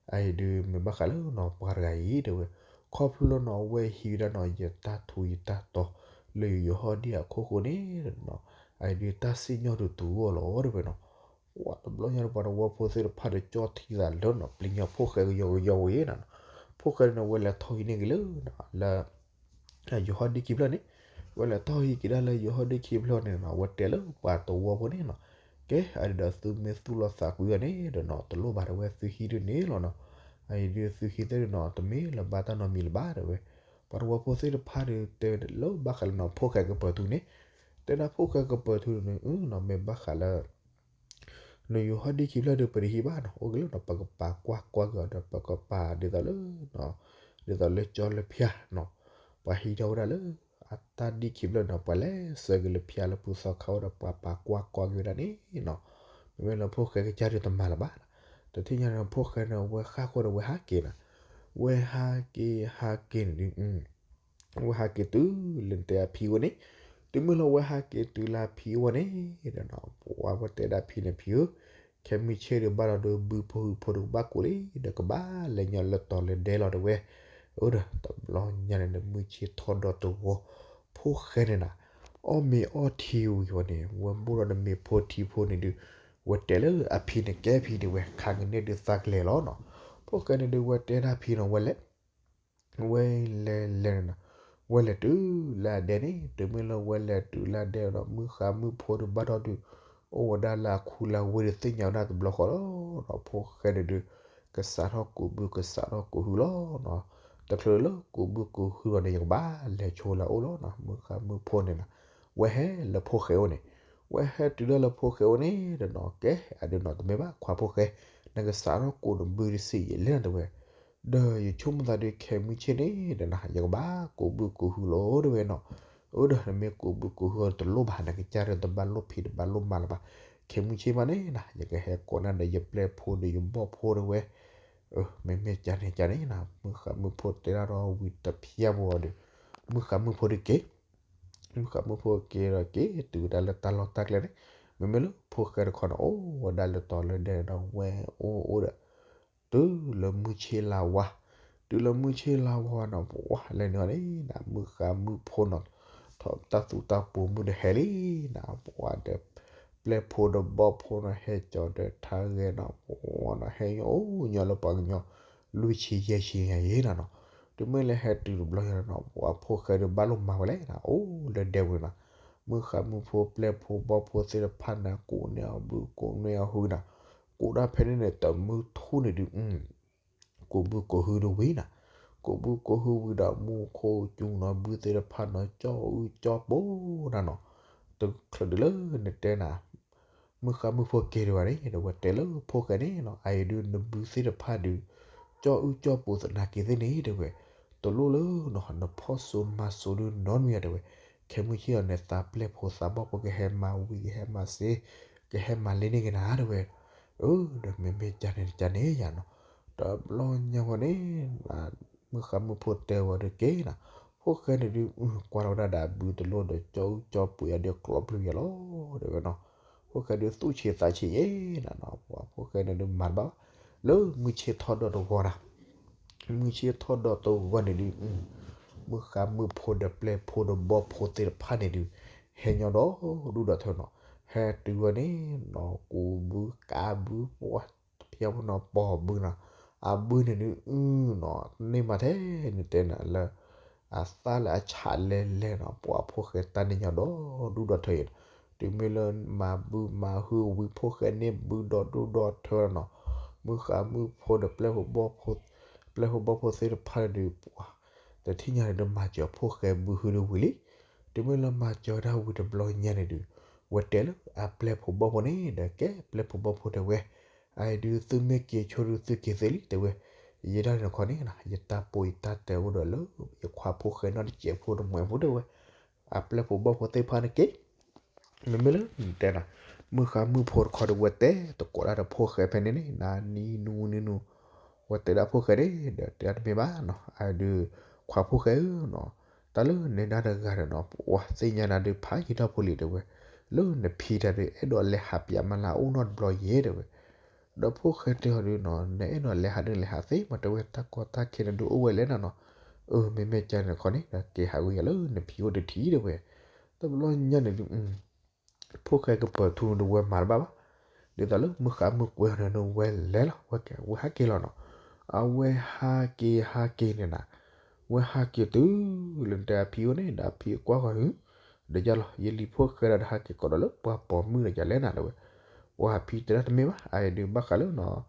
အအံၤဒုးမ့ၢ်ဘၣ်ဃးလၢနီၤ ပှၤတဂၤအံၤတဲဝဲ ခီဖျိလၢနီၤအဝဲဟံးဝဲဒၣ်နီၤ ယတၢ်ထူယတၢ်တီၤ လၢယယီၤဟီၣ်ဒံၣ်အခိၣ်ဃိန့ၣ်ဒီးနီၤ အအံၤဒုးတၢ်စံၣ်ညီၣ်ဒုးတူၢ်အီၤလီၤတဲဝဲနီၤ. ပှၤတဘျီညါဒီး ပှၤတဝၢဖိသ့ၣ်တဖၣ်ဒီးကၠီထံသးလၢနီၤ ပျံၤညီဖိၣ်ဃဲကယီကယီဝဲနီၤ. ဖိၣ်ဃဲန့ၣ် ဝဲလဲၤထီၣ်ဟံးန့ၢ်က့ၤလၢ လၢ ယဟီၣ်ဒ့ခံဖျၢၣ်န့ၣ် ဝဲလဲၤထီၣ်ဟံးက့ၤဒၣ်လၢယဟီၣ်ဒ့ခံဖျၢၣ်န့ၣ်နီၤ ဝဲတဲလၢပှၤတဝၢဖိန့ၣ်နီၤ ကဲ အဒုးဒီးသုမ့ၢ်သူၣ်လီၤသးကွံအီၤန့ၣ်ဒီးနီၤ တလိၣ်ဘၣ်တဲဝဲ သုဟံးဒုးန့ၣ်လီၤနီၤ. အအံၤဒုးသုဟံးသ့ၣ်ဒုးနီၤ တမ့ၢ်လၢၤဘၣ်တၢ်နီတမံၤလၢၤဘၣ်တဲဝဲ. ပှၤတဝၢဖိသ့ၣ်တဖၣ်ဒုးတဲလၢဘၣ်ဃးလၢနီၤ ဖိၣ်ဃဲကပၢၤထူန့ၣ် တဲဒၣ်ဖိၣ်ဃဲကပၢၤထူန့ၣ်နီၤ မ့ၢ်ဘၣ်ဃးလၢ နယဟီၣ်ဒ့ခံဖျၢၣ်ဒုး ပတဟံးဘၣ်နီၤ အိၣ်က့ၤလၢနီၤ ပကပာ်ကွၢ်ကွၢ်က့ၤအီၤဒီး ပကပာ်ဒ်သိးလၢ ဒ်သိးလၢကၠီလၢဖၠါနီၤ ပှၤဟံးထီၣ်ဝဲဒၣ်လၢ အတၢ်ဒ့ခံဖျၢၣ်နီၤ ပှၤလဲၤဆှၢက့ၤလၢဖၠါလၢပူၤသီခါဝဲဒီး ပှၤပာ်ကွၢ်ကွၢ်က့ၤဝဲဒၣ်န့ၣ်နီၤ မ့မ့ၢ်လၢဖိၣ်ဃဲကစၢ်ဒုးတမၤလၢၤဘၣ်နီၤ. တထံၣ်ညါန့ၣ် ဖိၣ်ဃဲန့ၣ် ဝဲဃၣ်ဃိဒီးဝဲဟးက့ၤနီၤ ဝဲဟးက့ၤဟးက့ၤန့ၣ်ဒုး ဝဲဟးက့ၤတုၤလၢနတဲအဖံအအိၣ်န့ၣ် တုၤမ့ၢ်လၢဝဲဟးက့ၤတုၤလၢအဖံအအိၣ်န့ၣ်ဒီးနီၤ ပှၤဝဲတဲဒၣ်ဖံန့ၣ် ဖံဧၢ ခဲမုၢ်ဆ့ၣ်ဒုးဘၣ်ဒီးဒုး ဘုဖိဟံၣ်ဖိဒုးကဘၣ်ကိးလံ ဒီးကဘၣ်လဲၤညီလၢတီၤလၢဒဲလီၤတဲဝဲ. အိၣ်ဒီးတဘျီညါန့ၣ်ဒီး မုၢ်ဆ့ၣ်ထီၣ်ဒီးတဂီၤ ဖိၣ်ဃဲန့ၣ်နီၤ အီၣ်မ့ၤအီထံဝံၤဝဲန့ၣ် ဝဲဘိၣ်ဒီးနမ့ၤဖိထံဖိန့ၣ်ဒုး ဝဲတဲလၢအဖံန့ၣ် ကဲဖံဒုးဝဲ ခါကန့ၣ်ဒုးသးကလဲၤလီၤနီၤ. ဖိၣ်ဃဲန့ၣ်ဒုး ဝဲတဲဒၣ်ဖံနီၤ ဝဲလဲၤ ဝဲလဲၤလဲၤန့ၣ်နီၤ ဝဲလဲၤတုၤလၢအဒဲန့ၣ် တုၤမ့ၢ်လၢဝဲလဲၤတုၤလၢအဒဲဒီး မုၢ်ဃါမုၢ်ဖိဒုးဘၣ်ဒီးဒုး အိၣ်ဝဲဒၣ်လၢအခူလၢဝ့ၢ်ဒုး သ့ၣ်ညါဝဲဒၣ်တဘျီဃီလီၤနီၤ. ဖိၣ်ဃဲန့ၣ်ဒုး ကစးထီၣ်ကိးဘုကစးထီၣ်ကိးဟုလီၤနီၤ. တချုးလၢကိးဘုကိးဟုလီၤန့ၣ် ယကဘၣ်လဲၤဆိလၢအအိၣ်လီၤနီၤ. မုၢ်ဃါမုၢ်ဖိန့ၣ်နီၤ ဝဲဟဲလၢဖိၣ်ဃဲအိၣ်န့ၣ် ဝဲဟဲတုၤဒၣ်လၢဖိၣ်ဃဲအိၣ်န့ၣ်ဒီးနီၤ ကဲအဒုးနီၤ တမ့ၢ်ဘၣ်ခွါဖိၣ်ဃဲ နကစးထီၣ်ကိးနဘုတစံးယဲၢ်လဲၣ်နီၤတဲဝဲ ဒီးယဆိကမိၣ်သးဒုး ခဲမုၢ်ဆ့ၣ်န့ၣ်ဒီးနီၤ ယကဘၣ်ကိးဘုကိးဟုလီၤတဲဝဲနီၤ. အိၣ်ဒီးနမ့ၢ်ကိးဘုကိးဟုအီၤတလိၣ်ဘၣ် နကစၢ်ဒုးတဘၣ်လိၣ်ဖံးတဘၣ်လိၣ်မၤလၢၤဘၣ်. ခဲမုၢ်ဆ့ၣ်မးန့ၣ်နီၤ ယကဟဲကိးနၤဒီးယပျဲၢ်ဖိဒီးယဘီၣ်ဖိတဲဝဲ. မ့မ့ၢ်ကန့ၣ်ကန့ၣ်နီၤ မုၢ်ဃါမုၢ်ဖိတဲဒၣ်ဒီးဝံၤတဖျၢၣ်ဘၣ်ဒီး မုၢ်ဃါမုၢ်ဖိဒုးက့ၤ မုၢ်ဃါမုၢ်ဖိက့ၤဒီးက့ၤတုၤဝဲဒၣ်လၢတၢ်လီၢ်တၢ်ကျဲန့ၣ် မ့မ့ၢ်လၢဖိၣ်ဃဲတခီန့ၣ် အိၣ်ဝဲဒၣ်လၢတီၤလၢဒဲဒီးဝဲအိၣ်အိၣ်ဒီး တုၤလၢမုၢ်ဆ့ၣ်လါဝါ တုၤလၢမုၢ်ဆ့ၣ်လါဝါနီၤ ပှၤလဲၤနုာ်အီၤန့ၣ် မုၢ်ဃါမုၢ်ဖိနီၤ ထီၣ်တၢ်သူတၢ်ပူၤမုၢ်ဒီးဟဲလံနီၤ ပှၤဒီး ပျဲၢ်ဖိဒီးဘီၣ်ဖိနီၤ ဟဲကၠီၤဒီးထါဂဲၤနီၤ ပှၤနီၤ ဟဲညီအိၣ်ညီလၢပှၤကညီ လွံၢ်ဆံယဲၢ်ဆံညါယဲၢ်နီၤနီၤ တုၤမ့ၢ်လၢဟဲတုၤတဘျီညါနီၤ ပှၤဖိၣ်ဃဲဒီးဘၣ်လိၣ်မၤဝဲလဲၣ်နီၤ အိၣ်လၢဒဲဝဲနီၤ မုၢ်ဃါမုၢ်ဖိပျဲၢ်ဖိဘီၣ်ဖိသ့ၣ်တဖၣ်န့ၣ် ကိးန့ၢ်အီၤဘု ကိးန့ၢ်အီၤဟုနီၤ ကိးဒၣ်ဖဲန့ၣ်န့ၣ် တမုၢ်ထူၣ်န့ၣ်ဒုး ကိးဘုကိးဟုတဝံၤနီၤ ကိးဘုကိးဟုဝံၤဒီးမူခိၣ်ကၠူနီၤ ဘုသ့ၣ်တဖၣ်နီၤ ကၠီအုၣ်ကၠီပိာ်နီၤနီၤ တချုးဒုးလၢနတဲနၤ မုၢ်ဃါမုၢ်ဖိက့ၤဒံးဘၣ်န့ၣ် ဒီးဝဲတဲလၢဖိၣ်ဃဲန့ၣ်နီၤ အအံၤဒုး နဘုသ့ၣ်တဖၣ်ဒုး ကၠီအုၣ်ကၠီပိာ်သနာ်က့သ့ၣ်န့ၣ် တဲဝဲ တလိၣ်လၢနီၤ နဖီၣ်စိနမၤစိဒုးနီတမံၤဧါ တဲဝဲ ခဲမုၢ်ဆ့ၣ်အီၤန့ၣ် သးပျဲၢ်ဖိသးဘီၣ်ဖိကဟဲမၤဝံၤ ကဟဲမၤစ့ ကဟဲမၤလ့န့ၢ်က့ၤနၤ တဲဝဲ အၢ ဒီးမ့မ့ၢ်ကန့ၣ်ကန့ၣ်ယၤနီၤ တဘျီညါဝဲန့ၣ် မုၢ်ဃါမုၢ်ဖိတဲဝဲဒုးက့ၤနီၤ ဖိၣ်ဃဲန့ၣ်ဒုး ကွၢ်လီၤဝဲဒၣ်ဒီးအဘုတလိၣ်ဒီး ကၠီအုၣ်ကၠီပိာ်ယၤဒီးကျီပျုၤယၤလီၤ တဲဝဲနီၤ ဖိၣ်ဃဲဒုးသူၣ်ဆံးသးဆံးယဲနီၤနီၤ ပှၤဖိၣ်ဃဲန့ၣ်ဒုးမၤတဘၣ်ဘၣ် လၢမုၢ်ဆ့ၣ်ထီၣ်ဒီးတဂီၤနီၤ မုၢ်ဆ့ၣ်ထီၣ်ဒီးတဂီၤန့ၣ်ဒုး မုၢ်ဃါမုၢ်ဖိဒီးပျဲၢ်ဖိဒီးဘီၣ်ဖိသ့ၣ်တဖၣ်န့ၣ်ဒုး ဟဲညီဒီးဒူၣ်ဒီးထၢနီၤ ဟဲတုၤဝဲန့ၣ်နီၤ ကူးဘုကါဘု ပှၤတဖျၢၣ်ဖိနီၤ ပိာ်ဘုနီၤ အဘုန့ၣ်ဒုး အုနီၤ န့ၢ်မးထဲန့ၣ်တဲနၤလၢ အသၣ်လၢအဆးလဲၣ်လဲၣ်နီၤ ပှၤဖိၣ်ဃဲတၢ်န့ၣ်ညီဒီးဒူၣ်ဒီးထၢအံၤနီၤ တုၤမ့ၢ်လၢမၤဘုမၤဟုဝံၤ ဖိၣ်ဃဲန့ၢ်ဘုဒီးဒူၣ်ဒီးထၢနီၤ မုၢ်ဃါမုၢ်ဖိဒီးပျဲၢ်ဖိဘီၣ်ဖိ ပျဲၢ်ဖိဘီၣ်ဖိသ့ၣ်တဖၣ်န့ၣ်ဒုး ပှၤတထံၣ်ညါန့ၣ်ဒုး မၤစၢၤဖိၣ်ဃဲဘုဟုဒုးဝံၤလံ တုၤမ့ၢ်လၢမၤစၢၤဝဲဒၣ်ဝံၤတဘျီညါန့ၣ်ဒုး ဝဲတဲလၢအပျဲၢ်ဖိဘီၣ်ဖိန့ၣ်ဒီး ကဲပျဲၢ်ဖိဘီၣ်ဖိတဲဝဲ အအံၤဒုးသုမ့ၢ်က့ၤဆိဒုးသုက့ၤသ့လံ တဲဝဲ ယဲဒၣ်န့ၣ်တခီန့ၣ် ယတၢ်ပူၤယတၢ်တဲအိၣ်ဒီးလၢ ယခွါဖိၣ်ဃဲနီတစဲးဖိတမှဲးဖိတဲဝဲ အပျဲၢ်ဖိဘီၣ်ဖိသ့ၣ်တဖၣ်န့ၣ်က့ၤ မ့မ့ၢ်လၢတဲနၤ မုၢ်ဃါမုၢ်ဖိတခီဒီးဝဲတဲ တကိးဒၣ်ဒီးဖိၣ်ဃဲဖဲန့ၣ်န့ၣ် နၤနံၤနူနံၤနူ ဝဲတဲဒၣ်ဖိၣ်ဃဲန့ၣ်ဒီးတဲဒၣ်တမ့ၢ်ဘၣ်နီၤ, အဒုး ခွါဖိၣ်ဃဲဧၢနီၤ, တၢ်လၢနဲဒၣ်တဂၤဒီးနီၤ ပှၤသ့ၣ်ညါနၤဒုးဖးယံာ်ထီၣ်ဖိလံတဲဝဲ, လၢနဖံတၢ်ဒုးအဲၣ်ဒိးလဲၤဟးပၠးမးလၢအအိၣ်နီတဘျီယဲၢ်တဲဝဲ, ဒီးဖိၣ်ဃဲတဲအီၤဒုးနီၤ နအဲၣ်ဒိးလဲၤဟးဒုးလဲၤဟးသ့မးတဲဝဲ တၢ်ကီတၢ်ခဲန့ၣ်ဒုးအိၣ်ဝဲလဲၣ်နၤနီၤ, အၢ မ့မ့ၢ်ကန့ၣ်ခီန့ၣ် ဒီးက့ၤဟးဂီၤယၤလၢနဖံအိၣ်တထံၣ်တဲဝဲ, တဘျီညါန့ၣ်ဒုး ဖိၣ်ဃဲကပၢၤထူန့ၣ်ဒုးဝဲမၤတဘၣ်ဘၣ်, ဒ်သိးလၢမုၢ်ဃါမုၢ်ကွဲၤန့ၣ်ဒုးဝဲလဲၤလီၤ ဝဲက ဝဲဟးက့ၤလီၤနီၤ, အဝဲဟးက့ၤဟးက့ၤန့ၣ်နၤ, ဝဲဟးက့ၤတုၤလၢနတဲအဖံအိၣ်န့ၣ်ဒီးအဖံကွၢ်ဃီၤဒုး, ဒီးယလီၤ ယလံၤဖိၣ်ဃဲဒီးဟးက့ၤကိးဒီးလၢပှၤပိာ်မုၣ်ဒီးယလဲၣ်နၤတဲဝဲ, ပှၤဖံတဲဒၣ်တမ့ၢ်ဘၣ် အအံၤဒုးဘၣ်ဃးလၢနီၤ,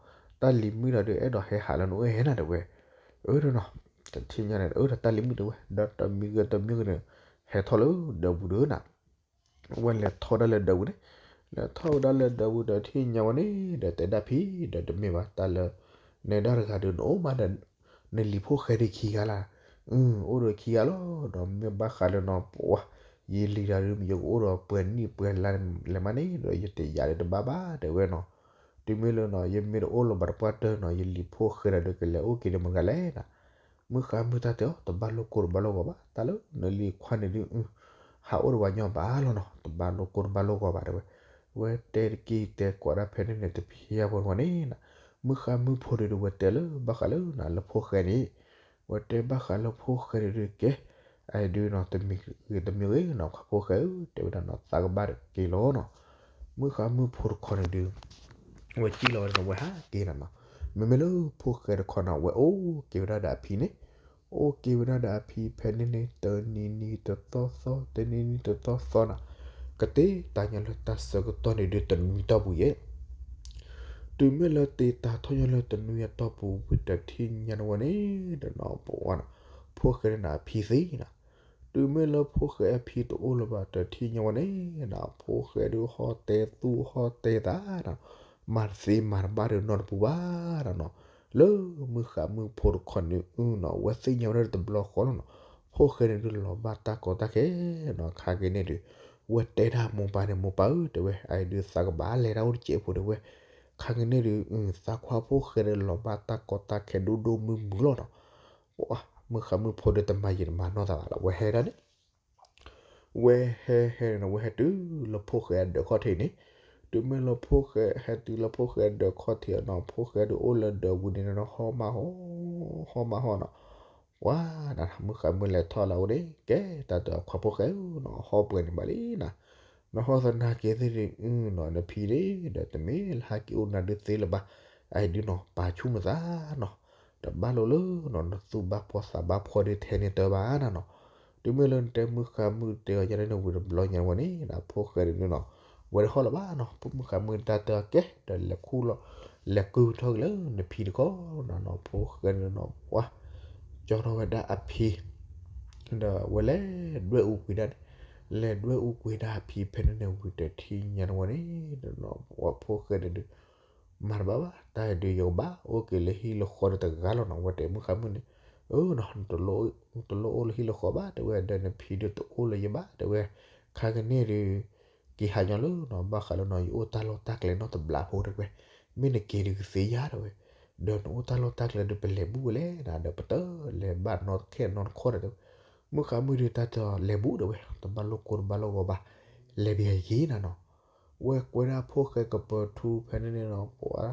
တၢ်လံၤမုၣ်ဒီးဒုးအဲၣ်ဒိးဟဲဟးလၢနအိၣ်ဟဲနၤတဲဝဲ, အၢနီၤ, တထံၣ်ညါန့ၣ် အၢဒီးတၢ်လံၤမုၣ်တဲဝဲ ဒီးတမံၤဂ့ၤတမံၤဂ့ၤန့ၣ် ဟဲထီၣ်လၢဒီးပူၤဒုးနၤ ဝဲလဲၤထီၣ်ဒၣ်လၢဒီးပူၤန့ၣ်, လဲၤထီၣ်ဝဲဒၣ်လၢဒီးပူၤဒီးထံၣ်ညါဝဲန့ၣ် ဒီးတဲဒၣ်ဖံဒီးတမ့ၢ်ဘၣ်တၢ်လၢ နဲဒၣ်တဂၤဒီးနအိၣ်မးဒီး နလံၤဖိၣ်ဃဲဒုးခံဂၤလၢ်, အိၣ်ဒီးခံဂၤလီၤ ဒီးမ့ၢ်ဘၣ်ဃးလၢနီၤ ပှၤ ယလံၤတၢ်ဒုး ယကအိၣ်ဒီးပှဲၤနံၣ်ပှဲၤလါလဲၤမးန့ၣ်ဒီး ယတယာ်ဒီးတဘၣ်ဘၣ်တဲဝဲနီၤ, တုၤမ့ၢ်လၢနီၤ ယမ့ၢ်တအိၣ်လၢၤဘၣ်တပှၢ်တၢၢ်နီၤ ယလံၤဖိၣ်ဃဲတၢ်ဒုးကလဲၤအိၣ်က့ၤဒီးမတၤတဂၤလဲၣ်နၤ မုၢ်ဃါမုၢ်တၢ်တဲအီၤ တဘၣ်လိၣ်ကိၢ်တဘၣ်လိၣ်ဂီၤဘၣ် တၢ်လၢနလံၤခွါန့ၣ်ဒုး ဟးအိၣ်ဒီးပှၤညီဘၣ်လီၤနီၤ တဘၣ်လိၣ်ကိၢ်တဘၣ်လိၣ်ဂီၤဘၣ်တဲဝဲ, ဝဲတဲတက့ၢ်တဲကိးဒၣ်ဖဲန့ၣ်န့ၣ် တဖံယါဖိတဂီၤန့ၣ်နၤ, မုၢ်ဃါမုၢ်ဖိဒုးဒီးဝဲတဲလၢဘၣ်ဃးလၢနၤလၢဖိၣ်ဃဲန့ၣ်, ဝဲတဲဘၣ်ဃးလၢဖိၣ်ဃဲန့ၣ်ဒုးကဲ, အအံၤဒုးနီၤ တမံၤဂ့ၤတမံၤဂ့ၤနီၤ ခွါဖိၣ်ဃဲဧၢ တဲဝဲဒၣ်နီၤ သးကဘၣ်တက့ၢ်လီၤနီၤ မုၢ်ဃါမုၢ်ဖိတခီန့ၣ်ဒုး ဝဲစံၣ်လီၤဝဲဒီးဝဲဟးက့ၤနၤနီၤ, မ့မ့ၢ်လၢဖိၣ်ဃဲတခီနီၤ ဝဲအိၣ်က့ၤဝဲဒၣ်ဒီးအဖံန့ၣ်, အိၣ်က့ၤဝဲဒၣ်ဒီးအဖံဖဲန့ၣ်န့ၣ် တနံၤနံၤတသီသီ တနံၤနံၤတသီသီနီၤ, ကတ့တၢ်ညီလၢတၢ်ဆၢကတီၢ်န့ၣ်ဒုးတနွံတီၢ်ပူၤယဲၢ် တုၤမ့ၢ်လၢတ့တၢ်ထီၣ်ညီလၢတနွံအတီၢ်ပူၤဝံၤတထံၣ်ညါန့ၣ်ဝဲန့ၣ်ဒီးနီၤ ပဝဲနီၤ, ဖိၣ်ဃဲန့ၣ်နၤအဖံသံနၤ, တုၤမ့ၢ်လၢဖိၣ်ဃဲအဖံတအိၣ်လၢၤဘၣ်တထံၣ်ညါဝဲန့ၣ်နၤ ဖိၣ်ဃဲဒုးဟီၣ်တဲသူၣ်ဟီၣ်တဲသးနၤ, မၤတသ့မၤတဘၣ်ဒီးနီတပူၤဘၣ်နၤနီၤ, လၢမုၢ်ဃါမုၢ်ဖိတခီန့ၣ်အုနီၤ ဝဲသ့ၣ်ညါဝဲဒၣ်တဘျီဃီလီၤနီၤ, ဖိၣ်ဃဲန့ၣ်ဒုးလီၤဘၣ်တၢ်ကီတၢ်ခဲနီၤ ခါက့ၤန့ၣ်ဒုး ဝဲတဲဒၣ်မိၢ်ပၢ်န့ၣ် မိၢ်ပၢ်ဧၢ တဲဝဲ အအံၤဒုးသးကဘၣ်လဲၤတၢ်အိၣ်တစဲးဖိတဲဝဲ, ခါက့ၤန့ၣ်ဒုး သးခွါဖိၣ်ဃဲဒီးလီၤဘၣ်တၢ်ကီတၢ်ခဲဒိၣ်ဒိၣ်မုၢ်မုၢ်လီၤနီၤ, ပှၤ မုၢ်ဃါမုၢ်ဖိဒီးတမၤယံာ်တမၤနီၢ်သးဘၣ်လီၤ ဝဲဟဲဒၣ်န့ၣ် ဝဲဟဲဟဲန့ၣ်နီၤ ဝဲဟဲတုၤလၢဖိၣ်ဃဲအဒၢးခီၣ်ထံးန့ၣ်, တုၤမ့ၢ်လၢဖိၣ်ဃဲဟဲတုၤလၢဖိၣ်ဃဲအဒၢးခီၣ်ထံးအနီၤ ဖိၣ်ဃဲဒုးအိၣ်လၢဒၢးပူၤန့ၣ်နီၤ ဟီၣ်မးဟီၣ် ဟီၣ်မးဟီၣ်နီၤ, ပှၤနၤ မုၢ်ဃါမုၢ်လဲၤထီၣ်လၢအအိၣ်န့ၣ် ကဲတၢ်တခွါဖိၣ်ဃဲဧၢနီၤ ဟီၣ်ပှဲၤန့ၣ်ဘၣ်လံနၤ, နဟီၣ်သနာ်က့သ့ၣ်ဒုးနီၤ နဖံန့ၣ်ဒီးတမ့ၢ်လၢဟဲက့ၤအိၣ်နၤဒုးသ့လၢၤဘၣ်, အအံၤဒုးနီၤ ပာ်ဆူၣ်နသးနီၤ, တဘၣ်လိာ်လၢနီၤ နသူၣ်ဘၣ်ဖှီၣ်သးဘၣ်ဖှီၣ်ဒုးထဲန့ၣ်တၢ်ဘၣ်နၤနီၤ, တုၤမ့ၢ်လၢနတဲမုၢ်ဃါမုၢ်တဲအီၤယဲန့ၣ်ဝံၤတဘျီညါဝဲန့ၣ်နၤ ဖိၣ်ဃဲဒုးနီၤ ဝဲတဟီၣ်လၢၤဘၣ်နီၤ, မုၢ်ဃါမုၢ်တၢ်တဲအီၤကဲ ဒီးလဲၤခူၣ်လီၤ လဲၤကုၢ်ထီၣ်က့ၤလၢနဖံတခီနီၤနီၤ ဖိၣ်ဃဲဒုးနီၤ ပှၤ ကၠီထီၣ်ဝဲဒၣ်အဖံ ဒီးဝဲလဲၤဒွဲၣ်အူကွံာ်ဒၣ်န့ၣ်, လဲၤဒွဲၣ်အူကွံာ်ဒၣ်အဖံဖဲန့ၣ်န့ၣ်ဝံၤတထံၣ်ညါန့ၣ်ဝဲန့ၣ် ဒီးနီၤ ပှၤဖိၣ်ဃဲန့ၣ်ဒုး မၤတဘၣ်ဘၣ် တၢ်အံၤဒုးယကဘၣ်အိၣ်က့ၤလၢဟံၣ်လၢဃီဒီးတဂၤလီၤနီၤ ဝဲတဲမုၢ်ဃါမုၢ်န့ၣ်, အၢနီၤ တလိၣ်အိၣ်လၢဟံၣ်လၢဃီဘၣ် တဲဝဲ ဒီးနဖံဒုးတအိၣ်လၢၤယဘၣ် တဲဝဲ, ခါကန့ၣ်ဒုး က့ၤဟးညီလၢနီၤ ဘၣ်ဃးလၢနီၤ ယအိၣ်တၢ်လီၢ်တၢ်ကျဲနီတဘျီဖိတဲဝဲ, မ့ၢ်နက့ၤဒုးကသ့ဧါတဲဝဲ, ဒီးနအိၣ်တၢ်လီၢ်တၢ်ကျဲဒုးပလဲၤဘူၣ်ဝဲလဲၣ်နၤ ဒီးပတလဲၤဘၣ်နီတခဲနီတခီဒီးတဲဝဲ, မုၢ်ဃါမုၢ်ဒုးတၢ်တဲအီၤလဲၤဘူၣ်တဲဝဲ တဘၣ်လိၣ်ကိၢ်တဘၣ်လိၣ်ဂီၤဘၣ်, လဲၤဘၣ်ယၤက့ၤနၤနီၤ ဝဲကွဲဒၣ်ဖိၣ်ဃဲကပၢၤထူဖဲန့ၣ်န့ၣ်နီၤ ပှၤ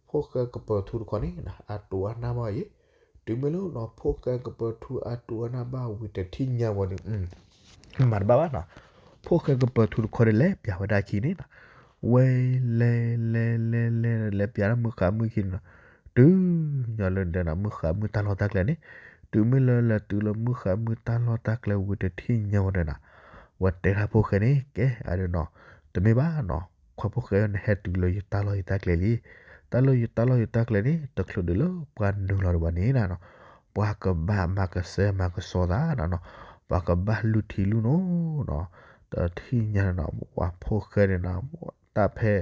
ဖိၣ်ဃဲကပၢၤထူတခီန့ၣ် အတိၢ်အနၢ်ဘၣ်အီၤယဲ, တုၤမ့ၢ်လၢနီၤ ဖိၣ်ဃဲကပၢၤထူအတိၢ်အနၢ်ဘၣ်ဝံၤတထံၣ်ညါဝဲဒီး မၤတဘၣ်ဘၣ်နီၤ, ဖိၣ်ဃဲကပၢၤထူတခီဒီးလဲၤပၠးဝဲဒၣ်အခံန့ၣ်နီၤ, ဝဲလဲၤလဲၤလဲၤလဲၤလဲၤပၠးဒၣ်မုၢ်ဃါမုၢ်ခံန့ၣ်နီၤ, တုၤညီလၢဒဲနီၤ မုၢ်ဃါမုၢ်တၢ်လီၢ်တၢ်ကျဲန့ၣ်, တုၤမ့ၢ်လၢလဲၤတုၤလၢမုၢ်ဃါမုၢ်တၢ်လီၢ်တၢ်ကျဲဝံၤတထံၣ်ညါဝဲဒီးနီၤ, ဝဲတဲဒၣ်ဖိၣ်ဃဲန့ၣ် ကဲအဒုးနီၤ, တမ့ၢ်ဘၣ်နီၤ, ခွါဖိၣ်ဃဲ နဟဲတုၤလၢယတၢ်လီၢ်ယတၢ်ကျဲလံ, တၢ်လၢယတၢ်လီၢ်ယတၢ်ကျဲန့ၣ် တချုးဒုးလၢပှၤနုာ်လီၤဒံးဘၣ်န့ၣ်နၤနီၤ, ပှၤကဘၣ်မၤကစဲမၤကစီသးနၤနီၤ, ပှၤကဘၣ်လုၢ်ထံလုၢ်နိနီၤ, တထံၣ်ညါန့ၣ်နီၤ ပှၤဖိၣ်ဃဲန့ၣ်နီၤ တၢ်ဖဲ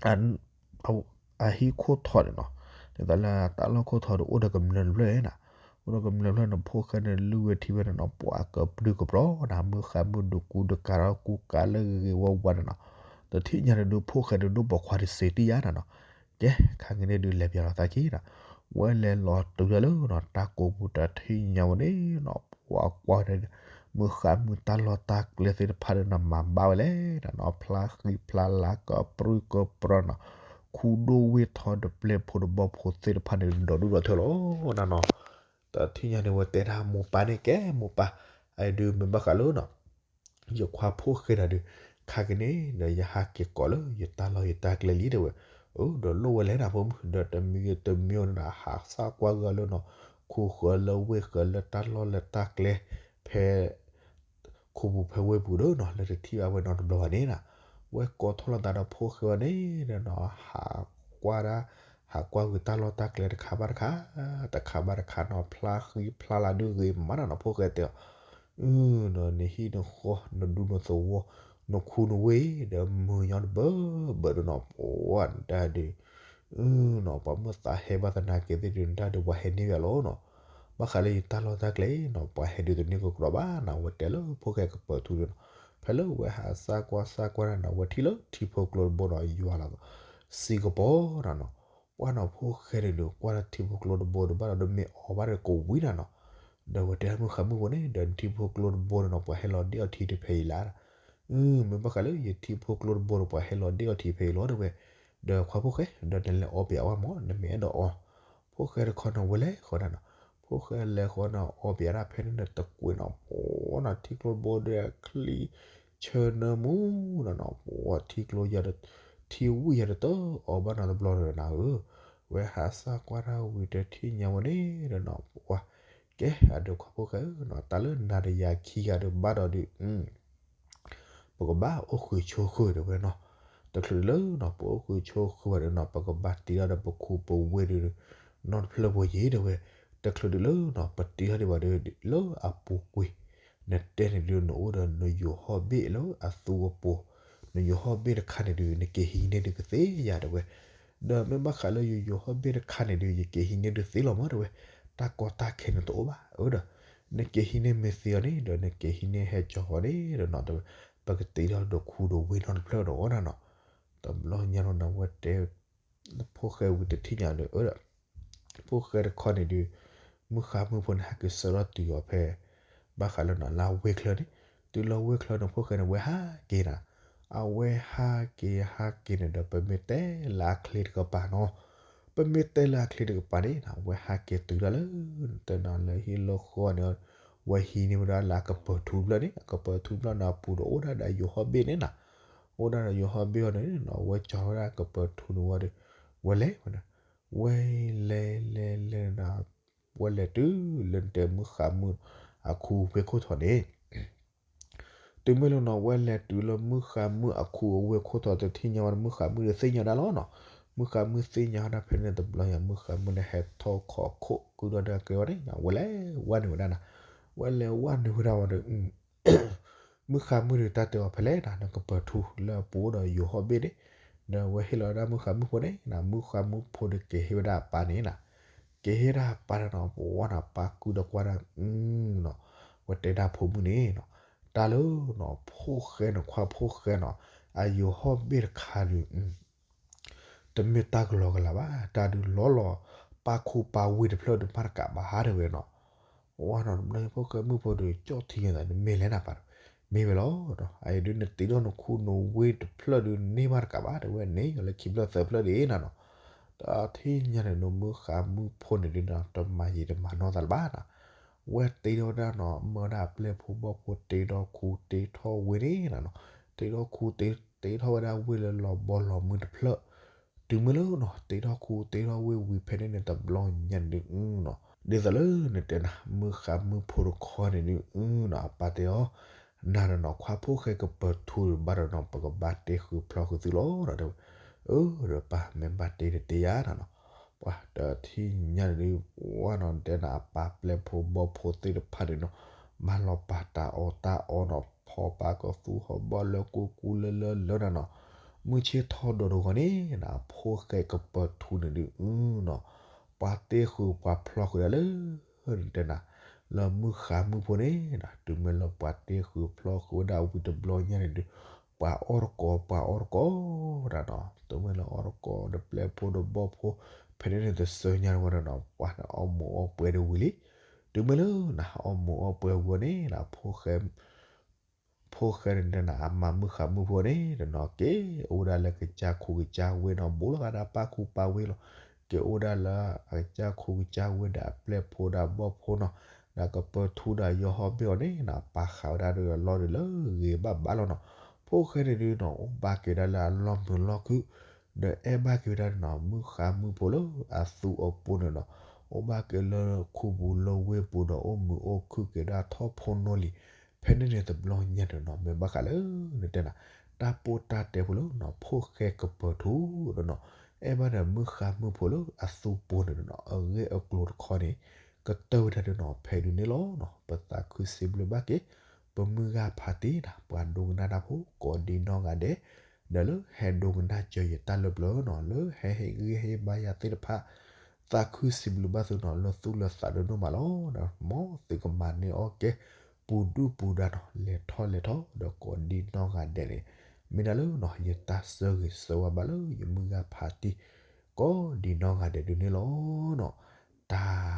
အဟံၣ်ခိၣ်ထီၣ်န့ၣ်နီၤ, ဒ်သိးလၢတၢ်လီၢ်ခိၣ်ထီၣ်ဒီးအိၣ်ဒီးကမျၢၢ်တဖျၢၣ်နီၤ, အိၣ်ဒီးကမျၢၢ်တဖျၢၣ်န့ၣ် ဖိၣ်ဃဲန့ၣ်လုၢ်ဝဲထံဝဲန့ၣ်နီၤ ပှၤကပြုၢ်ကပြီၤနၤ မုၢ်ဃါမုၢ်ဒုးကူဒုးကၤထီၣ်ကူကၤလၢဂ့ၤဂ့ၤဝါဝါန့ၣ်နီၤ, တထံၣ်ညါန့ၣ်ဒုး ဖိၣ်ဃဲဒုးဒိၣ်ပိာ်ခွါတစ့တံၢ်ယါနၤနီၤ, ကဲ ခါက့ၤန့ၣ်ဒုးလဲၤပၠးလီၤသးခံနီၤ, ဝဲလဲၤလီၤတုၤလၢနီၤ တၢ်ကိးပူၤတထံၣ်ညါဝဲန့ၣ်နီၤ ပှၤကွၢ်ဒီး မုၢ်ဃါမုၢ်တၢ်လီၢ်တၢ်ကျဲသ့ၣ်တဖၣ်န့ၣ်နီၤ မၤဘၣ်ဝဲလဲၣ်နီၤ ဖျါဃံဖျါလၤကပြုၢ်ကပြီၢ်နီၤ ခူဒိၣ်ဝ့ၢ်ထီတပျဲၢ်ဖိတဘီဖိသ့ၣ်တဖၣ်န့ၣ် ဒီဒူၣ်ဒီထၢလီၤနၤနီၤ တထံၣ်ညါန့ၣ် ဝဲတဲဒၣ်မိၢ်ပၢ်န့ၣ် ကဲမိၢ်ပၢ် အဒုးမ့ၢ်ဘၣ်ဃးလၢနီၤ ယခွါဖိၣ်ဃဲဒီးဒုး ခါက့ၤန့ၣ်ဒီး ယဟးက့ၤကိးလၢယတၢ်လီၢ်ယတၢ်ကျဲလံတဲဝဲ, အၢ ဒီးလိၣ်ဝဲလဲၣ်နၤဖိမုၣ် ဒီးတမံၤဂ့ၤတမံၤဂ့ၤန့ၣ် ဟးစၢ်ကွၢ်ဂ့ၤအီၤလၢနီၤ ခိၣ်ဃၢၤလၢဝ့ၢ်ဃၢၤလၢတၢ်လီၢ်လၢတၢ်ကျဲ ဖဲ ခိၣ်ပူၤဖဲဝ့ၢ်ပူၤဒီးနီၤ လၢတထံၣ်ဘၣ်ဝဲနီတဘျီဘၣ်န့ၣ်နၤ, ဝဲကိးထီၣ်လိာ်သးဒီးဖိၣ်ဃဲဝဲန့ၣ်ဒီးနီၤ ဟးကွၢ်ဒၣ် ဟးကွၢ်ဂ့ၤတၢ်လီၢ်တၢ်ကျဲတခါဘၣ်တခါ တခါဘၣ်တခါနီၤ ဖျါဃံဖျါလၤဒုးဂ့ၤမးနၤနီၤ ဖိၣ်ဃဲတဲအီၤ အၢ နဟံၣ်နဃီ နဒူနသဝီ နခူနဝ့ၢ်ဒီးမုာ်ညီတဘၢဘၢဒီးနီၤ ပှၤတၢ်ဒုး အၢ နီၤ ပှၤမ့ၢ်သးဟဲဘၣ်သနာ်က့သ့ၣ်ဒုး နတၢ်ဒုးပှၤဟဲန့ၢ်ယၤလီၤနီၤ, ဘၣ်ဃးလၢယတၢ်လီၢ်တၢ်ကျဲနီၤ ပှၤဟဲဒုးတန့ၢ်ကကြၢးဘၣ်နၤ ဝဲတဲလၢဖိၣ်ဃဲကပၢၤထူဒီးနီၤ, ဖဲလၢဝဲဟးစၢ်ကွၢ်စၢ်ကွၢ်ဒၣ်နီၤ ဝဲထံၣ်လၢထံဖိကျိတဘိဒီးယွၤလီၤ စ့ၢ်ကီးပီၤနၤနီၤ, ပှၤနီၤဖိၣ်ဃဲန့ၣ်ဒုး ကွၢ်လၢထံဖိကျိတဘိဒီးဘၣ်ဒီးမ့ၢ်အီၤဘၣ်ဒီးကဝံၤနၤနီၤ, ဒီးဝဲတဲမုၢ်ဃါမုၣ်ဖိန့ၣ် ဒီးထံဖိကျိတဘိန့ၣ်နီၤ ပှၤဟဲလီၤဒ့ၣ်အီၤထံတဖဲအံၤလၢ အၢ မ့ၢ်ဘၣ်ဃးလၢယထံဖိကျိတဘိဒီး ပှၤဟဲလီၤဒ့ၣ်အီၤထံဖဲအံၤလီၤတဲဝဲ, ဒီးခွါဖိၣ်ဃဲ ဒီးနလဲၤအီပယီၤဝဲမၢ် နမ့ၢ်အဲၣ်ဒိးအီ, ဖိၣ်ဃဲတခီနီၤ ဝဲလဲၤဃီနၤနီၤ, ဖိၣ်ဃဲလဲၤဃီနီၤ အီပယီၤဒၣ်ဖဲန့ၣ်ဒီးတကွံာ်နီၤ ပှၤနီၤ ထံကျိတဘိဒီးချံဆၢနၢမူနီၤနီၤ ပှၤထံကျိယၤ ထံဝံၣ်ယၤတတၢ်အီဘၣ်နီတဘျီဒီးနၤဧၢ, ဝဲဟးစၢ်ကွၢ်တၢ်ဝံၤတထံၣ်ညါဝဲန့ၣ်ဒီးနီၤ ပှၤ ကဲ အဒုးခွါဖိၣ်ဃဲဧၢနီၤ တၢ်လၢနၤဒီးယၤခံဂၤဒီးဘၣ်ဒီးဒုး ပကဘၣ်အိၣ်ဃုာ်ဆိးဃုာ်တဲဝဲနီၤ, တချုးဒုးလၢနီၤ ပအိၣ်ဃုာ်ဆိးဃုာ်ဘၣ်ဒီးနီၤ ပကဘၣ်တ့ထီၣ်ဒီးပခူပဝ့ၢ်ဒီး နီတဖျၢၣ်ဖိယံၤတဲဝဲ, တချုးဒုးလၢနီၤ ပတ့ထီၣ်ဒံးဘၣ်ဒီး လၢအပူၤကွံာ် နတဲန့ၣ်ဒုး နအိၣ်ဒီးနယိၤဟီၣ်ဘ့ၣ်လၢအသူအပူၤ, နယိၤဟီၣ်ဘ့ၣ်တခါန့ၣ်ဒုး နက့ၤဟံးန့ၢ်ဒုးကသ့ယၤတဲဝဲ, ဒီးမ့ၢ်ဘၣ်ဃးလၢယယိၤဟီၣ်ဘ့ၣ်တခါန့ၣ်ဒုး ယက့ၤဟံးန့ၢ်ဒုးသ့လီၤမၢ်တဲဝဲ, တၢ်ကီတၢ်ခဲန့ၣ်တအိၣ်ဘၣ် အၢဒီး နက့ၤဟံးန့ၢ်မ့ၢ်သ့အီၤန့ၣ်ဒီး နက့ၤဟံးန့ၢ်ဟဲကၠီဃီန့ၣ်ဒီးနီၤတဲဝဲ, ပကတ့ထီၣ်ဒီးခူဒီးဝ့ၢ်နီတဖျၢၣ်ဒီးအီၤနၤနီၤ, တဘျီညါနီၤ ဝဲတဲ ဖိၣ်ဃဲဝံၤတထံၣ်ညါဒီး အၢဒီး ဖိၣ်ဃဲတခီန့ၣ်ဒုး မုၢ်ဃါမုၢ်ဖိန့ၣ် ဟဲက့ၤဆှၢလီၤတုၤအီၤဖဲ ဘၣ်ဃးလၢနီၤ လၢဝ့ၢ်ချၢန့ၣ်, တုၤလၢဝ့ၢ်ချၢန့ၣ် ဖိၣ်ဃဲန့ၣ် ဝဲဟးက့ၤနၤ, အဝဲဟးက့ၤဟးက့ၤန့ၣ်ဒီး ပမ့ၢ်တဲလၢအချ့တကပၤနီၤ, ပမ့ၢ်တဲလၢအချ့တကပၤန့ၣ် အဝဲဟးက့ၤတုၤဒၣ်လၢ တဲနီၤလၢဟံၣ်လၢဃီန့ၣ်, ဝဲဟံးန့ၢ်ဝဲဒၣ်လၢအကပၢၤထူတဖျၢၣ်န့ၣ်, အကပၢၤထူတဖျၢၣ်န့ၣ် အပူၤဒီးအိၣ်ဒၣ်ဒီးယိၤဟီၣ်ဘ့ၣ်န့ၣ်နၤ, အိၣ်ဒၣ်ဒီးယိၤဟီၣ်ဘ့ၣ်အီၤန့ၣ်နီၤ ဝဲကၠီဝဲဒၣ်ကပၢၤထူန့ၣ်ဝံၤဒီး ဝဲလဲၤဝဲန့ၣ် ဝဲလဲၤလဲၤလဲၤနၤ, ဝဲလဲၤတုၤလၢနတဲမုၢ်ဃါမုၢ် အခူဝ့ၢ်ခိၣ်ထီးန့ၣ်, တုၤမ့ၢ်လၢနီၤ ဝဲလဲၤတုၤလၢမုၢ်ဃါမုၢ်အခူအဝ့ၢ်ခိၣ်ထီးတထံၣ်ညါဝဲဒီး မုၢ်ဃါမုၢ်ဒီးသ့ၣ်ညါဒၣ်လီၤနီၤ, မုၢ်ဃါမုၢ်သ့ၣ်ညါဝဲဒၣ်ဖဲန့ၣ်တဘျီညါ မုၢ်ဃါမုၢ်န့ၣ်ဟဲထီၣ်ခီၣ်ခိၣ်ကုဒီးကဲဝဲန့ၣ် ဝဲလဲၤဝဲန့ၣ်ဝဲဒၣ်နၤ, ဝဲလဲၤဝဲန့ၣ်ဝဲဒၣ်ဝံၤဒီး မုၢ်ဃါမုၢ်ဒီးတၢ်တဲအီၤဖဲလဲၣ်နၤ နကပၢၤထူလၢအပူၤဒီးယိၤဟီၣ်ဘ့ၣ်န့ၣ်, ဒီးဝဲဟ့ၣ်လီၤဝဲဒၣ်မုၢ်ဃါမုၢ်ဖိန့ၣ်နၤ, မုၢ်ဃါမုၢ်ဖိဒီးက့ၤဟ့ၣ်ဝဲဒၣ်အပၢ်န့ၣ်နၤ, က့ၤဟ့ၣ်ဒၣ်အပၢ်န့ၣ်နီၤ ပဝဲနၤ ပၢ်ကုဒီးကွၢ်ဒၣ် နီၤ, ဝဲတဲဒၣ်ဖိမုၣ်န့ၣ်နီၤ, တၢ်လၢနီၤ ဖိၣ်ဃဲနီၤ ခွါဖိၣ်ဃဲနီၤ အယိၤဟီၣ်ဘ့ၣ်တခါဒီး တမ့ၢ်တၢ်ကလီကလီဘၣ်, တၢ်ဒုးလီၤလီၤ ပၢ်ခူပၢ်ဝ့ၢ်တဖျၢၣ်ဒုးမၤတကးဘၣ်ဟးတဲဝဲနီၤ, ဝဲနီၤ တဘျီဖိၣ်ဃဲမုၣ်ဖိဒီး ကၠီၣ်ထံယသးန့ၣ် မ့ၢ်လဲၣ်နၤပၢ်, မ့ၢ်ဝဲလီၤ, အအံၤဒုးနတ့ထီၣ်နခူနဝ့ၢ်တဖျၢၣ်ဒုးန့ၢ်ဘၣ်တကးဘၣ်တဲဝဲန့ၣ် ယီၤလၢခံဖျၢၣ်သၢဖျၢၣ်ဒ်နၤနီၤ, တထံၣ်ညါန့ၣ် နမုၢ်ဃါမုၢ်ဖိန့ၣ်ဒုးနီၤ တမၤယံာ်တမၤနီၢ်သးလၢၤဘၣ်နီၤ, ဝဲတ့ထီၣ်ဝဲဒၣ်နီၤ မၢဝဲဒၣ်အပျဲၢ်ဖိဘီၣ်ဖိတ့ထီၣ်ခူတ့ထီၣ်ဝ့ၢ်န့ၣ်နၤနီၤ, တ့ထီၣ်ခူ တ့ထီၣ်ဝဲဒၣ်ဝ့ၢ်လၢလီၤဘီလီၤမုၢ်တဖျၢၣ်, တုၤမ့ၢ်လၢနီၤ တ့ထီၣ်ခူတ့ထီၣ်ဝ့ၢ်ဝံၤဖဲန့ၣ်န့ၣ် တဘျီညါန့ၣ်ဒုးနီၤ ဒ်သိးလၢနတဲနၤ မုၢ်ဃါမုၢ်ဖိတခီန့ၣ်ဒုးနီၤ အပၢ်တဲအီၤ, နၤဒီးနီၤ ခွါဖိၣ်ဃဲကပၢၤထူဒီးဘၣ်ဒီးနီၤ ပကဘၣ်တ့ဃုာ်ဖျီဃုာ်သုလီၤဒီး အၢ ဒီးပၢ်မ့ၢ်ဘၣ်တ့တ့ယၤနၤနီၤ, ပှၤတထံၣ်ညါန့ၣ်ဒုး ဝဲနီၤတဲနၤ အပၢ်ပျဲၢ်ဖိဘီၣ်ဖိသ့ၣ်တဖၣ်န့ၣ်နီၤ မၤလီၤပာ်တၢ်အီၣ်တၢ်အီနီၤ ဖီၣ်ပာ်ကသူဟီၣ်ဘီၣ်လၢကူကူလၢလၢလၢနၤနီၤ, မုၢ်ဆ့ၣ်ထီၣ်ဒီးတဂီၤန့ၣ်နၤ ဖိၣ်ဃဲကပၢၤထူန့ၣ်ဒုးနီၤ ပှၤတ့ဃုာ်ပှၤဖျီဃုာ်ဒၣ်လၢ နတဲနၤ လၢမုၢ်ဃါမုၢ်ဖိန့ၣ်နၤ တုၤမ့ၢ်လၢပှၤတ့ဃုာ်ဖျီဃုာ်ဝဲဒၣ်ဝံၤတဘျီညါန့ၣ်ဒုး ပှၤအီၣ်တကိး ပှၤအီၣ်တကိးနၤနီၤ, တုၤမ့ၢ်လၢအီၣ်တကိးဒီးပျဲၢ်ဖိဒီးဘီၣ်ဖိ ဖဲန့ၣ်န့ၣ်တစၢညါတဝဲဒီးနီၤ ပှၤန့ၣ်အီၣ်မူးအီၣ်ပွဲတဝံၤလံ. တုၤမ့ၢ်လၢနအီၣ်မူးအီၣ်ပွဲဝံၤန့ၣ်နီၤ ဖိၣ်ဃဲန့ၣ်တဲနၤ အမၤမုၢ်ဃါမုၢ်ဖိန့ၣ်တနီၤ က့ၤအိၣ်ဒၣ်လၢကစၢ်ခူကစၢ်ဝ့ၢ်နီၤ ဘူးလီၤဂာ်ဒီးပၢ်ခူပၢ်ဝ့ၢ်လီၤ. က့ၤအိၣ်ဒၣ်လၢအကစၢ်ခူကစၢ်ဝ့ၢ်ဒီးအပျဲၢ်ဖိဒီးအဘီၣ်ဖိနီၤ ဒီးကပၢၤထူဒီးယီၤဟီၣ်ဘ့ၣ်အီၤန့ၣ်နီၤ ပာ်ဃာ်ဝဲဒၣ်ဒီးလီၢ်ဒုးလၢဂ့ၤဘၣ်ဘၣ်လီၤနီၤ. ဖိၣ်ဃဲန့ၣ်ဒုးနီၤ အိၣ်ဘၣ်က့ၤဒၣ်လၢအလီၢ်မုာ်လီၢ်ခုၣ် ဒီးအဲၣ်ဘၣ်က့ၤဝဲဒၣ်နီၤ မုၢ်ဃါမုၢ်ဖိလၢအသူအပူၤန့ၣ်နီၤ အိၣ်ဘၣ်က့ၤလၢခူပူၤလၢဝ့ၢ်ပူၤဒီးအိၣ်မုာ်အိၣ်ခုၣ်က့ၤဒၣ်ထီၣ်ဖိနီၢ်လံၤ. ဖဲန့ၣ်န့ၣ်တဘျီညါန့ၣ်နီၤ မ့ၢ်ဘၣ်ဃးလၢနတဲနၤ တၢ်ပိၢ်တၢ်တဲဖိလၢနီၤ ဖိၣ်ဃဲကပၢၤထူဒီးနီၤ အဲၣ်ဘၣ်ဒီးမုၢ်ဃါမုၢ်ဖိလၢအသူပူၤန့ၣ်နီၤ အဂ့ၢ်အကျိၤတခီန့ၣ် ကတၢၢ်ဝဲဒၣ်ဒီးနီၤ ဖဲဒုးန့ၣ်လီၤနီၤ. ပသးခုစံးဘျုးဘၣ်က့ၤ ပမုၢ်ဂၢ်ဖါတံၢ်နီၤ ပှၤဒိကနၣ်တၢ်ဖိကိးဒံနီၢ်ဂၤဒဲး ဒီးလၢဟဲဒိကနၣ်စၢၤယတၢ်လၢပျၢၤနီၤ လၢဟဲဟ့ၣ်ဂံၢ်ဟ့ၣ်ဘါယၤသ့ၣ်တဖၣ် သးခုစံးဘျုးဘၣ်သုနီၤ လၢသူၣ်လၢသးဒိၣ်ဒိၣ်မးလီၤ. မ်သုကမၤန့ၢ်အီၣ်ကဲ ပူၤဒုၣ်ပူၤဒါနီၤ လဲၤထီၣ်လဲၤထီၣ် ဒီးကိးဒံနီၢ်ဂၤဒဲးန့ၣ် မ့ၢ်ဒၣ်လၢနီၤ ယတၢ်ဆၢဂ့ၤဆၢဝါဘၣ်လၢယမုၢ်ဂၢ်ဖါတံၢ် ကိးဒံနီၢ်ဂၤဒဲးဒုးန့ၣ်လီၤနီၤ. တၢ်